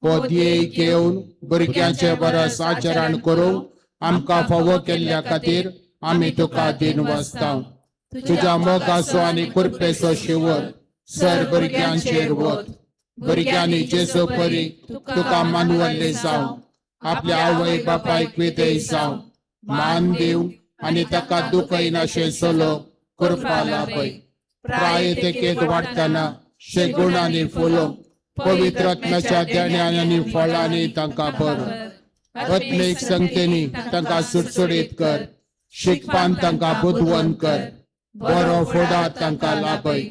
हो ध्येय घेवन भुरग्यांचे वरस आचरण करूंक आमकां फावो केल्ल्या खातीर आमी तुका दिनवासता. तुज्या मोगाचो आनी कृपेचो शिवर सर भुरग्यांचेर वत. भुरग्यांनी जेजू परी तुका मानवल्ले जावं, आपल्या आवय बापायक विधेय जावं, मान दिवं आनी ताका दुखयनाशें चलो कृपा लाभय. प्राय तेकेत वाडटना शेगुणांनी फुलोवंक पवित्र आत्म्याच्या देण्यान आनी फळांनी तांकां भर. आत्मीक संगतेनी तांकां सुटसुटीत कर, शिकपान तांकां बुदवंत कर, बरो फुडार तांकां लाभय.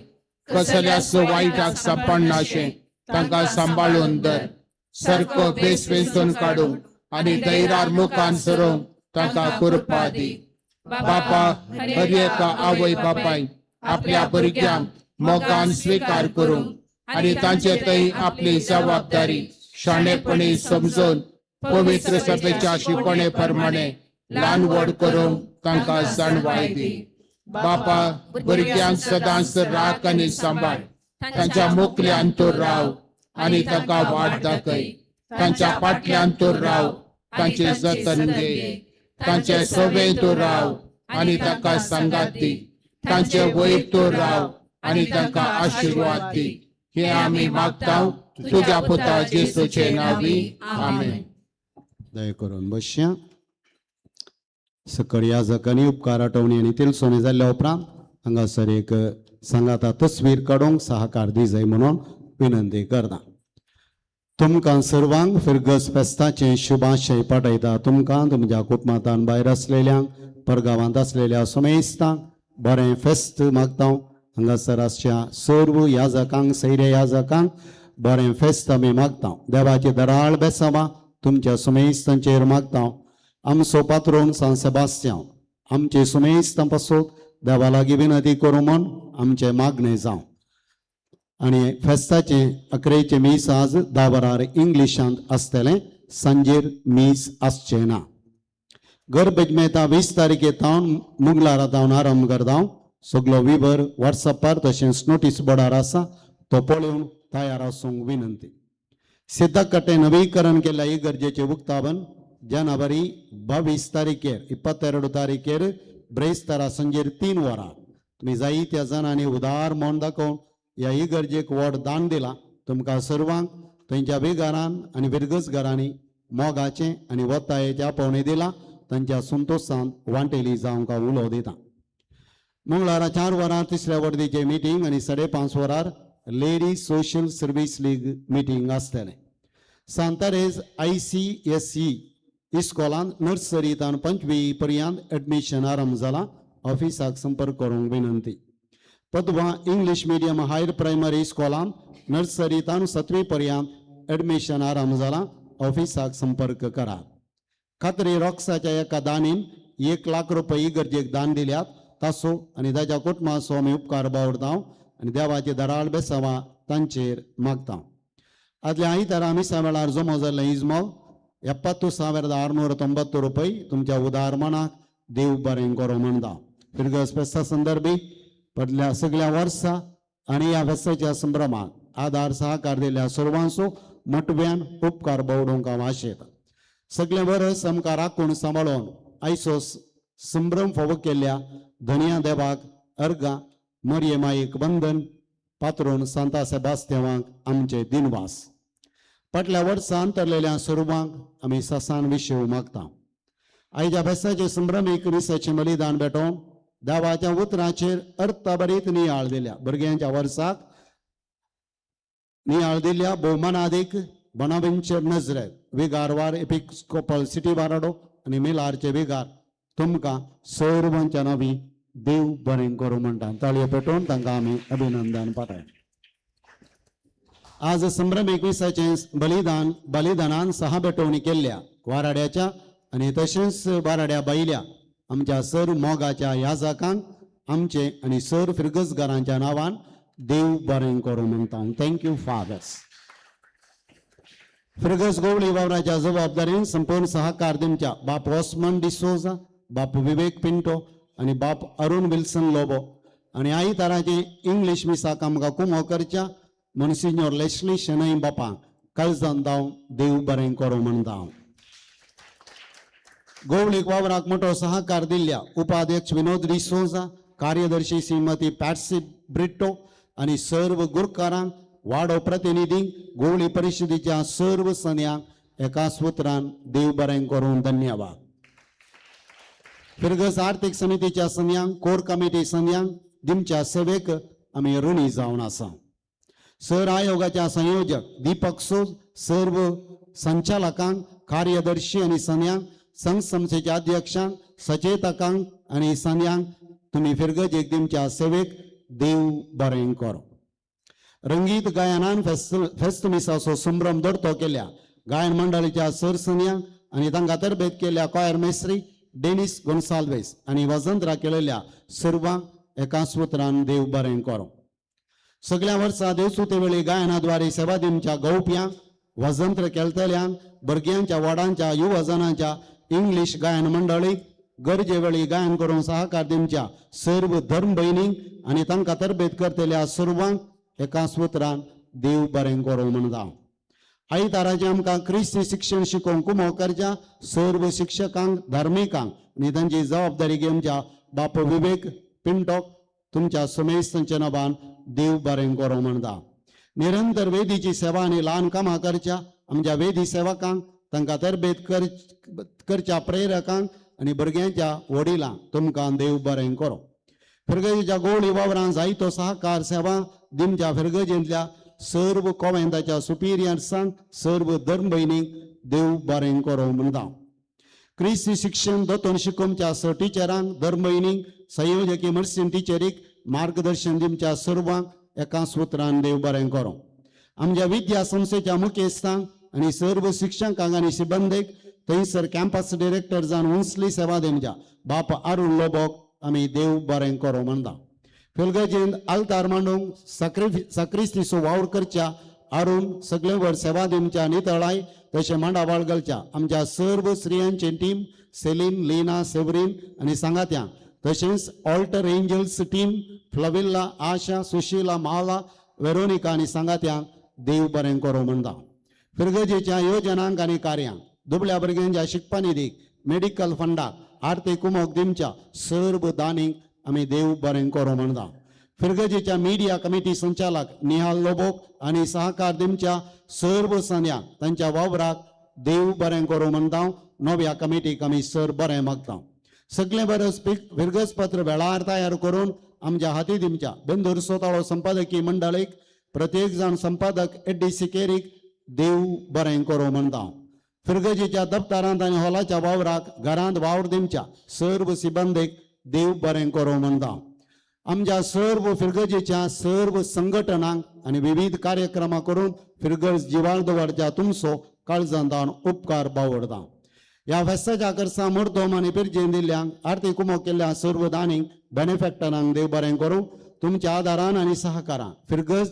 कसल्याच वायटाक सांपडनाशें तांकां सांबाळून धर. सारको बेस वेंचून काडूंक आनी धैर्यार मुखान सरोवंक तांकां कृपा दी. बापा, हर एका आवय बापायन आपल्या भुरग्यांक मोगान स्विकार करूंक आनी तांचे थंय आपली जबाबदारी शाणेपणी समजून पवित्र सभेच्या शिकवणे प्रमाणे ल्हान व्हड करूंक तांकां जाणवाय दी. बापा, भुरग्यांक सदांच राख आनी सांबाळ. तांच्या मुखल्यान तूं राव आनी तांकां वाट दाखय. तांच्या फाटल्यान तूं राव, तांचें जतन घे. तांचे सवे तूं राव आनी तांकां सांगात दी. तांचे वयर तूं राव आनी तांकां आशिर्वाद दी. हे आमी मागता तुज्या पुता जेजूचे नांवी. आमेन. दया करून बसया. सकळ याजकांनी उपकार आठवणी आनी तिलसोणी जाल्ल्या उपरांत हांगासर एक सांगाता तस्वीर काडूंक सहकार दी जाय म्हणून विनंती करता. तुमकां सर्वांक फिरगस फेस्ताचें शुभाशय पाठयता. तुमकां तुमच्या कुटुंबांत भायर आसलेल्यांक, परगांवांत आसलेल्या समेस्तांक बरें फेस्त मागता. हांगासर आसच्या सर्व याजकांक, सैरे याजकांक बरें फेस्त आमी मागता. देवाची दराळ बेसांवां तुमच्या सुमेस्तांचेर मागता. आमचो पात्रोन सान सेबास्त्यांव आमचे सुमेस्तां पासून देवा लागीं विनंती करूं म्हूण आमचें मागणें जावं. आनी फेस्ताचें अकरेचें मीस आज 10 वरार इंग्लिशांत आसतलें, सांजेर मीस आसचें ना. गर्भजमेता 20 तारखे तावन मुगलारा तावन आरंभ करता. सगलो विवर वॉट्सॅपार तशेंच नोटीस बोर्डार आसा, तो पळोवन तयार आसूंक विनंती. सिद्धकट्टे नवीकरण केल्ल्या इगर्जेचें उक्तावण जानेवारी 22 तारखेर 22 तारखेर ब्रेस्तारा सांजेर 3 वरां. तुमी जायत्या जाणांनी उदार मन दाखोवन ह्या इगर्जेक व्हड दान दिलां. तुमकां सर्वांक थंयच्या बेगारान आनी विरगस घरांनी मोगाचें आनी वतायेचें आपोवणें दिलां. तांच्या संतोशान वांटेली जावंक हांव उलो दितां. मंगळारा 4 वरां तिसऱ्या वर्दीचें मिटींग आनी 5:30 वरार ladies social service league meeting आसतलें. सांतारेज ICSE इस्कॉलांत नर्सरींत 5वी पर्यंत एडमिशन आरंभ जालां. ऑफिसाक संपर्क करूंक विनंती. पदवा इंग्लीश मिडियम हायर प्रायमरी इस्कॉलांत नर्सरींत 7वी पर्यंत एडमिशन आरंभ जालां. ऑफिसाक संपर्क करात. खात्री रॉक्साच्या एका दानीन 1 लाख रुपये इगर्जेक दान दिल्यात. तासो आनी ताच्या कुटुंबाचो आमी उपकार बावडता आनी देवाची दराळ बेसांवां तांचेर मागता. आदल्या आयतारा मिसा वेळार जमो जाल्लें इजमोल 76,690 रुपये तुमच्या उदार मनाक देव बरें करूं म्हणटा. फिरगज फेस्ता संदर्भी पडल्या सगळ्या वर्सा आनी ह्या फेस्ताच्या संभ्रमाक आदार सहकार दिल्ल्या सर्वांचो मोटव्यान उपकार बावडूंक हांव आशेता. सगळें वर्स आमकां राखून सांबाळून आयचो संभ्रम फावो केल्ल्या धनया देवाक अर्गां, मरये माईक वंदन, पात्रोन सांता सेबास्तेवांक आमचे दिनवास. फाटल्या वर्सा अंतरलेल्या सर्वांक आमी ससान विशय मागता. आयच्या फेस्ताचे संभ्रमीक मिसाचें बलिदान भेटोवन देवाच्या उतराचेर अर्थभरीत नियाळ दिल्या. भुरग्यांच्या वर्साक नियाळ दिल्या भोवमानादीक बनाविंचेर नजरेत विगारवार एपिस्कोपल सिटी बाराडो आनी मिलारचे विगार तुमकां सर्वांच्या नांवी देव बरें करूं म्हणटा. ताळयो पेटोवन तांकां आमी अभिनंदन पाठय. आज संभ्रमीक मिसाचें बलिदानान सहा भेटवणी केल्ल्या वाराड्याच्या आनी तशेंच वाराड्या बायल्या आमच्या सर मोगाच्या याजकांक आमचे आनी सर फिरगजगारांच्या नांवान देव बरें करूं म्हणटा. Thank you fathers. फिरगज गोवळी वावराच्या जबाबदारीन संपूर्ण सहकार दिवच्या बाप ऑस्मन डिसोजा, बाप विवेक पिंटो आनी बाप अरुण विल्सन लोबो आनी आई ताराचे इंग्लीश मिसाक आमकां कुमो करच्या monsignor Leslie Shenoi बापांक काळजान दाव देव बरें करूं म्हणटा. गोवळीक वावराक मोटो सहकार दिल्ल्या उपाध्यक्ष विनोद डिसोजा, कार्यदर्शी श्रीमती पॅट्सी ब्रिट्टो आनी सर्व गुरकारांक, वाडो प्रतिनिधींक, गोवळी परिशदेच्या सर्व सन्यांक एका सुत्रान देव बरें करूं धन्यवाद. फिरगज आर्थीक समितीच्या सन्यांक, कोर कमिटी सन्यांक दिमच्या सेवेक आमी ऋणी जावन आसा. सर आयोगाच्या संयोजक दीपक सोज, सर्व संचालकांक, कार्यदर्शी आनी सन्यांक, संघ संस्थेच्या अध्यक्षांक, सचेतकांक आनी सन्यांक तुमी फिरगजेक दिमच्या सेवेक देव बरें करूं. रंगीत गायनान फेस्त मिसाचो संभ्रम दडतो केल्या गायन मंडळीच्या सर सन्यांक आनी तांकां तरबेत केल्या कॉयर मेस्त्री डेनिस गोन्साल्वेस आनी वजंत्रा केलेल्या सर्वांक एका सुत्रान देव बरें करूं. सगळ्या वर्सा देवसुते वेळी गायनाद्वारे सेवा दिवच्या गवप्यांक, वजंत्र केळतल्यांक, भुरग्यांच्या वडांच्या युवजनांच्या इंग्लीश गायन मंडळीक, गरजे वेळी गायन करून सहकार दिवच्या सर्व धर्म भयणींक आनी तांकां तरबेत करतल्या सर्वांक एका सुत्रान देव बरें करूं म्हणटा. आयताराचें आमकां क्रिस्ती शिक्षण शिकोवंक कुमो करच्या सर्व शिक्षकांक, धार्मिकांक आनी तांची जबाबदारी घेवच्या बाप विवेक पिंटोक तुमच्या समेस्तांच्या नांवान देव बरें करूं म्हणटा. निरंतर वेदीची सेवा आनी ल्हान कामां करच्या आमच्या वेदी सेवकांक, तांकां तरबेत करच्या प्रेरकांक आनी भुरग्यांच्या वडिलांक तुमकां देव बरें करूं. फिरगजेच्या गोवळी वावरान जायतो सहकार सेवा दिमच्या फिरगजेंतल्या सर्व कोवेंताच्या सुपिरियर्सांक, सर्व धर्म भयणींक देव बरें करूं म्हणटा. क्रिस्ती शिक्षण दोतोन शिकोवच्या स टिचरांक, धर्म भयणींक, संयोजकी मर्सीन टिचरीक मार्गदर्शन दिवच्या सर्वांक एका सुत्रान देव बरें करूं. आमच्या विद्या संस्थेच्या मुखेस्तांक आनी सर्व शिक्षकांक आनी सिबंदेक थंयसर कॅम्पस डिरेक्टर जावन उंचली सेवा दिवच्या बाप अरुण लोबोक आमी देव बरें करूं म्हणटा. फिलगजेंत आल्तार मांडूंक साक्रिस्तीचो वावर करच्या अरुण सगळे वर सेवा दिवच्या नितळाय तशें मांडावाळ घालच्या आमच्या सर्व स्त्रियांचे टीम सेलीन, लीना, सेवरीन आनी सांगात्या, तशेंच altar angels team Flavilla, Asha, Sushila, Mala, Veronica आनी सांगात्यांक देव बरें करूं म्हणटा. फिरगजेच्या योजनांक आनी कार्यांक, दुबळ्या भुरग्यांच्या शिकपा निधीक, मेडिकल फंडाक आर्थीक कुमोक दिवच्या सर्व दानींक आमी देव बरें करूं म्हणटा. फिरगजेच्या मिडिया कमिटी संचालक निहाल लोबोक आनी सहकार दिवच्या सर्व सन्यांक तांच्या वावराक देव बरें करूं म्हणटा. नव्या कमिटीक आमी सर बरें मागता. सगळें बरस फिरगज पत्र वेळार तयार करून आमच्या हाती दिवच्या बेंदूर सोताळो संपादकी मंडळीक, प्रत्येक जाण संपादक एड्डी सिकेरीक देव बरें करूं म्हणटा. फिरगजेच्या दप्तरांत आनी हॉलाच्या वावराक घरांत वावर दिवच्या सर्व सिबंदेक देव बरें करूं म्हणटा. आमच्या सर्व फिरगजेच्या सर्व संघटनांक आनी विविध कार्यक्रमां करून फिरगज जिवाळ दवरच्या तुमचो काळजांत उपकार बावडता. ह्या फेस्ताच्या करसा मुर्दोम आनी पिरजेन दिल्ल्यांक आरती कुमो केल्ल्या सर्व दानींक, बेनिफॅक्टरांक देव बरें करूं. तुमच्या आदारान आनी सहकारान फिरगज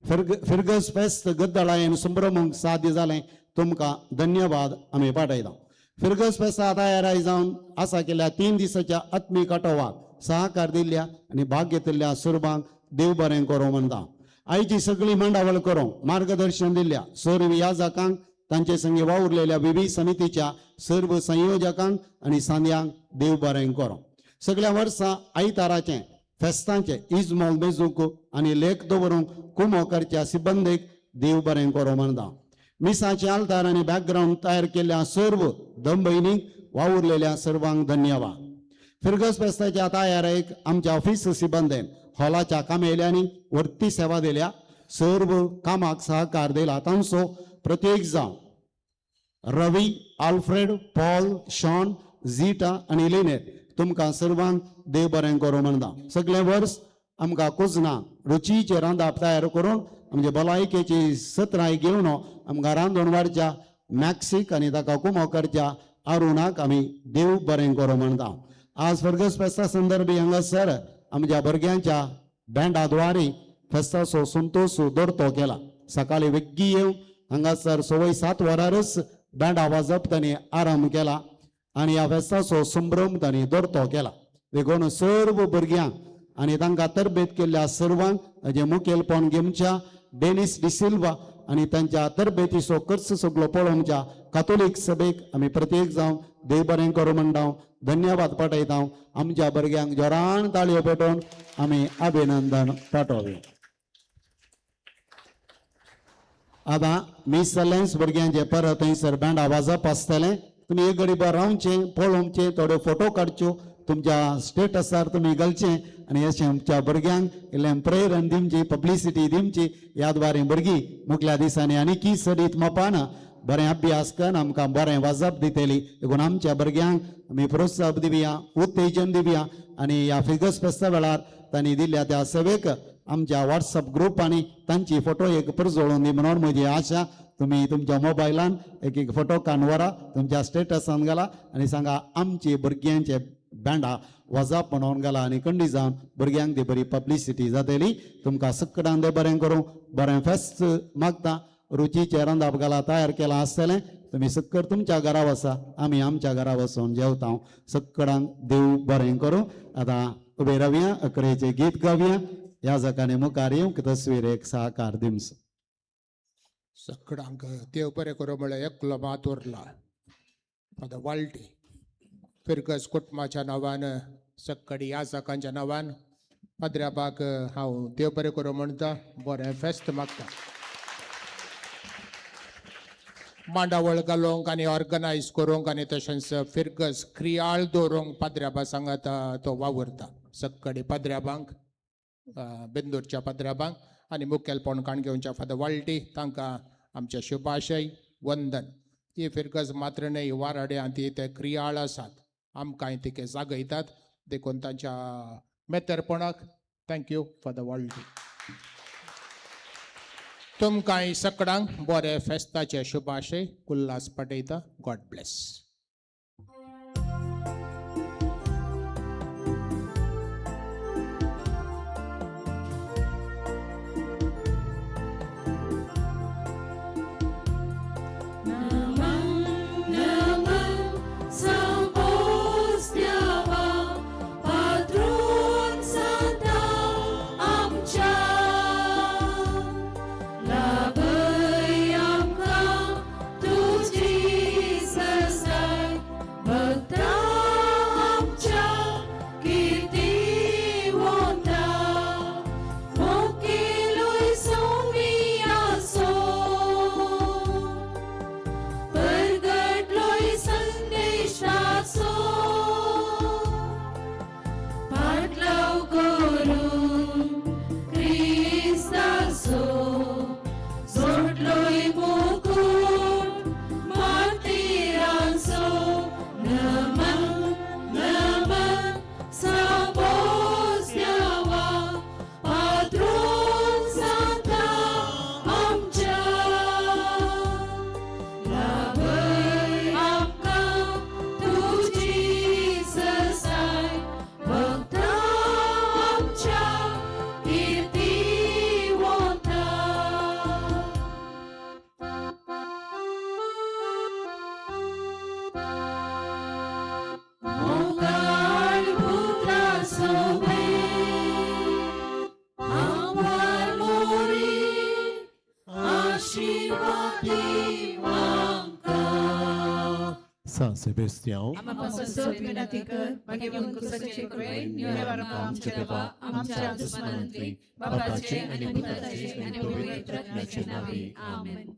फिर्गज फेस्त गद्दळायेन संभ्रमूंक साध्य जालें. तुमकां धन्यवाद आमी पाठयता. फिर्गज फेस्ता तयाराय जावन आसा केल्या 3 दिसाच्या आत्मीक आटोवाक सहकार दिल्ल्या आनी भाग घेतिल्ल्या सर्वांक देव बरें करूं म्हणटा. आयची सगळी मांडावळ करूंक मार्गदर्शन दिल्ल्या सर्व याजकांक, तांचे संगे वावुरलेल्या विविध समितीच्या सर्व संयोजकांक आनी सांद्यांक देव बरें करूं. सगळ्या वर्सा आयताराचें फेस्तांचें इजमोल मेजूंक आनी लेख दवरूंक कुमो करच्या सिब्बंदेक देव बरें करूं म्हणटा. मिसाचे आल्तार आनी बॅकग्रावंड तयार केल्ल्या सर्व दंबयनीक वावुरलेल्या सर्वांक धन्यवाद. फिर्गज फेस्ताच्या तयारेक आमच्या ऑफिस सिब्बंदेन हॉलाच्या कामेल्यांनी वर्ती सेवा दिल्या, सर्व कामाक सहकार दिला. तांचो प्रत्येक जावं Ravi, Alfred, Paul, Sean, Zita आनी लिनेट तुमकां सर्वांक देव बरें करूं म्हणटा. सगळें वर्स आमकां कुजना रुचीचें रांदप तयार करून आमचे भलायकेची सत्राय घेवन आमकां रांदून वाडच्या मॅक्सीक आनी ताका कुमो करच्या अरुणाक आमी देव बरें करूं म्हणटा. आज फिर्गज फेस्ता संदर्भी हांगासर आमच्या भुरग्यांच्या बँडा द्वारे फेस्ताचो संतोश दरतो केला. सकाळी वेग्गी येवन हांगासर 7:15 वरारच बँडा वाजप तांणी आरंभ केला आनी ह्या फेस्ताचो संभ्रम तांणी दरतो केला. देखून सर्व भुरग्यांक आनी तांकां तरबेत केल्ल्या सर्वांक ताजें मुखेलपण घेवच्या डेनिस डिसिल्वा आनी तांच्या तरबेतीचो खर्च सगलो पळोवच्या कातोलीक सभेक आमी प्रत्येक जावन देव बरें करूं म्हणटा, धन्यवाद पाठयता. आमच्या भुरग्यांक जोरान ताळयो पेटोवन आमी अभिनंदन पाठोवया. आतां मीस जालेंच भुरग्यांचे परत थंयसर बँडा वाजप आसतलें. तुमी एक घडी बर रावचें, पळोवचें, थोड्यो फोटो काडच्यो, तुमच्या स्टेटसार तुमी घालचें आनी अशें आमच्या भुरग्यांक इल्लें प्रेरण दिवची, पब्लिसिटी दिवची. ह्या द्वारे भुरगीं मुखल्या दिसांनी आनीकय चडीत मोपान बरें अभ्यास करून आमकां बरें वाजप दितली. देखून आमच्या भुरग्यांक आमी प्रोत्साहन दिवया, उत्तेजन दिवया आनी ह्या फिर्गज फेस्ता वेळार तांणी दिल्ल्या त्या सेवेक आमच्या वॉट्सअप ग्रुपांनी तांची फोटो एक परजळून दी म्हणून म्हजी आशा. तुमी तुमच्या मोबायलान एक एक फोटो काडून व्हरा, तुमच्या स्टेटसान घाला आनी सांगा आमची भुरग्यांचे बँडा वाजप म्हणून घाला आनी कंडी जावन भुरग्यांक ती बरी पब्लिसिटी जातली. तुमकां सकडान देव बरें करूं, बरें फेस्त मागता. रुचीचें रांदप घाला तयार केलां आसतलें. तुमी सक्कर तुमच्या घरा वसा, आमी आमच्या घरा वचून जेवता. सक्कडांक देव बरें करूं. आतां उबे रावया, अकरेचें गीत गावया. ह्या जकांनी मुखार येवंक तस्वीर एक साकार दिमस. सकडांक देव बरें करूं म्हळ्यार एकलो मात उरला फादर वाल्टी फिर्गज कुटुंबाच्या नांवान, सक्कडी याजकांच्या नांवान पाद्र्याबाक हांव देव बरें करूं म्हणटा, बरें फेस्त मागता. मांडावळ घालूंक आनी ऑर्गनायज करूंक आनी तशेंच फिर्गज क्रियाळ दवरूंक पाद्र्याबा सांगात तो वावुरता. सक्कडी पाद्र्याबांक, बेंदूरच्या पाद्र्याबांक आनी मुखेलपण काणगेवच्या फादर वाल्टी तांकां आमचें शुभाशय वंदन. ही फिर्गज मात्र न्हय, वाराड्यांत ती ते क्रियाळ आसात, आमकांय तिके जागयतात. देखून तांच्या मेतरपणाक thank you father वाल्टी. तुमकांय सकडांक बरें फेस्ताचे शुभाशय उल्हास पाठयता. God bless. Love, सान सेबेस्तियांव, आमकां सोद विनंती कर, भाग्यवंत क्रुसाचे कृपेन निवारण आमच्या देवा, आमच्या दुस्मानांतली बापाचे आनी पुताचे आनी पवित्र आत्म्याचे नांवे, आमेन.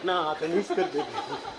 ना आता न्यूज करते.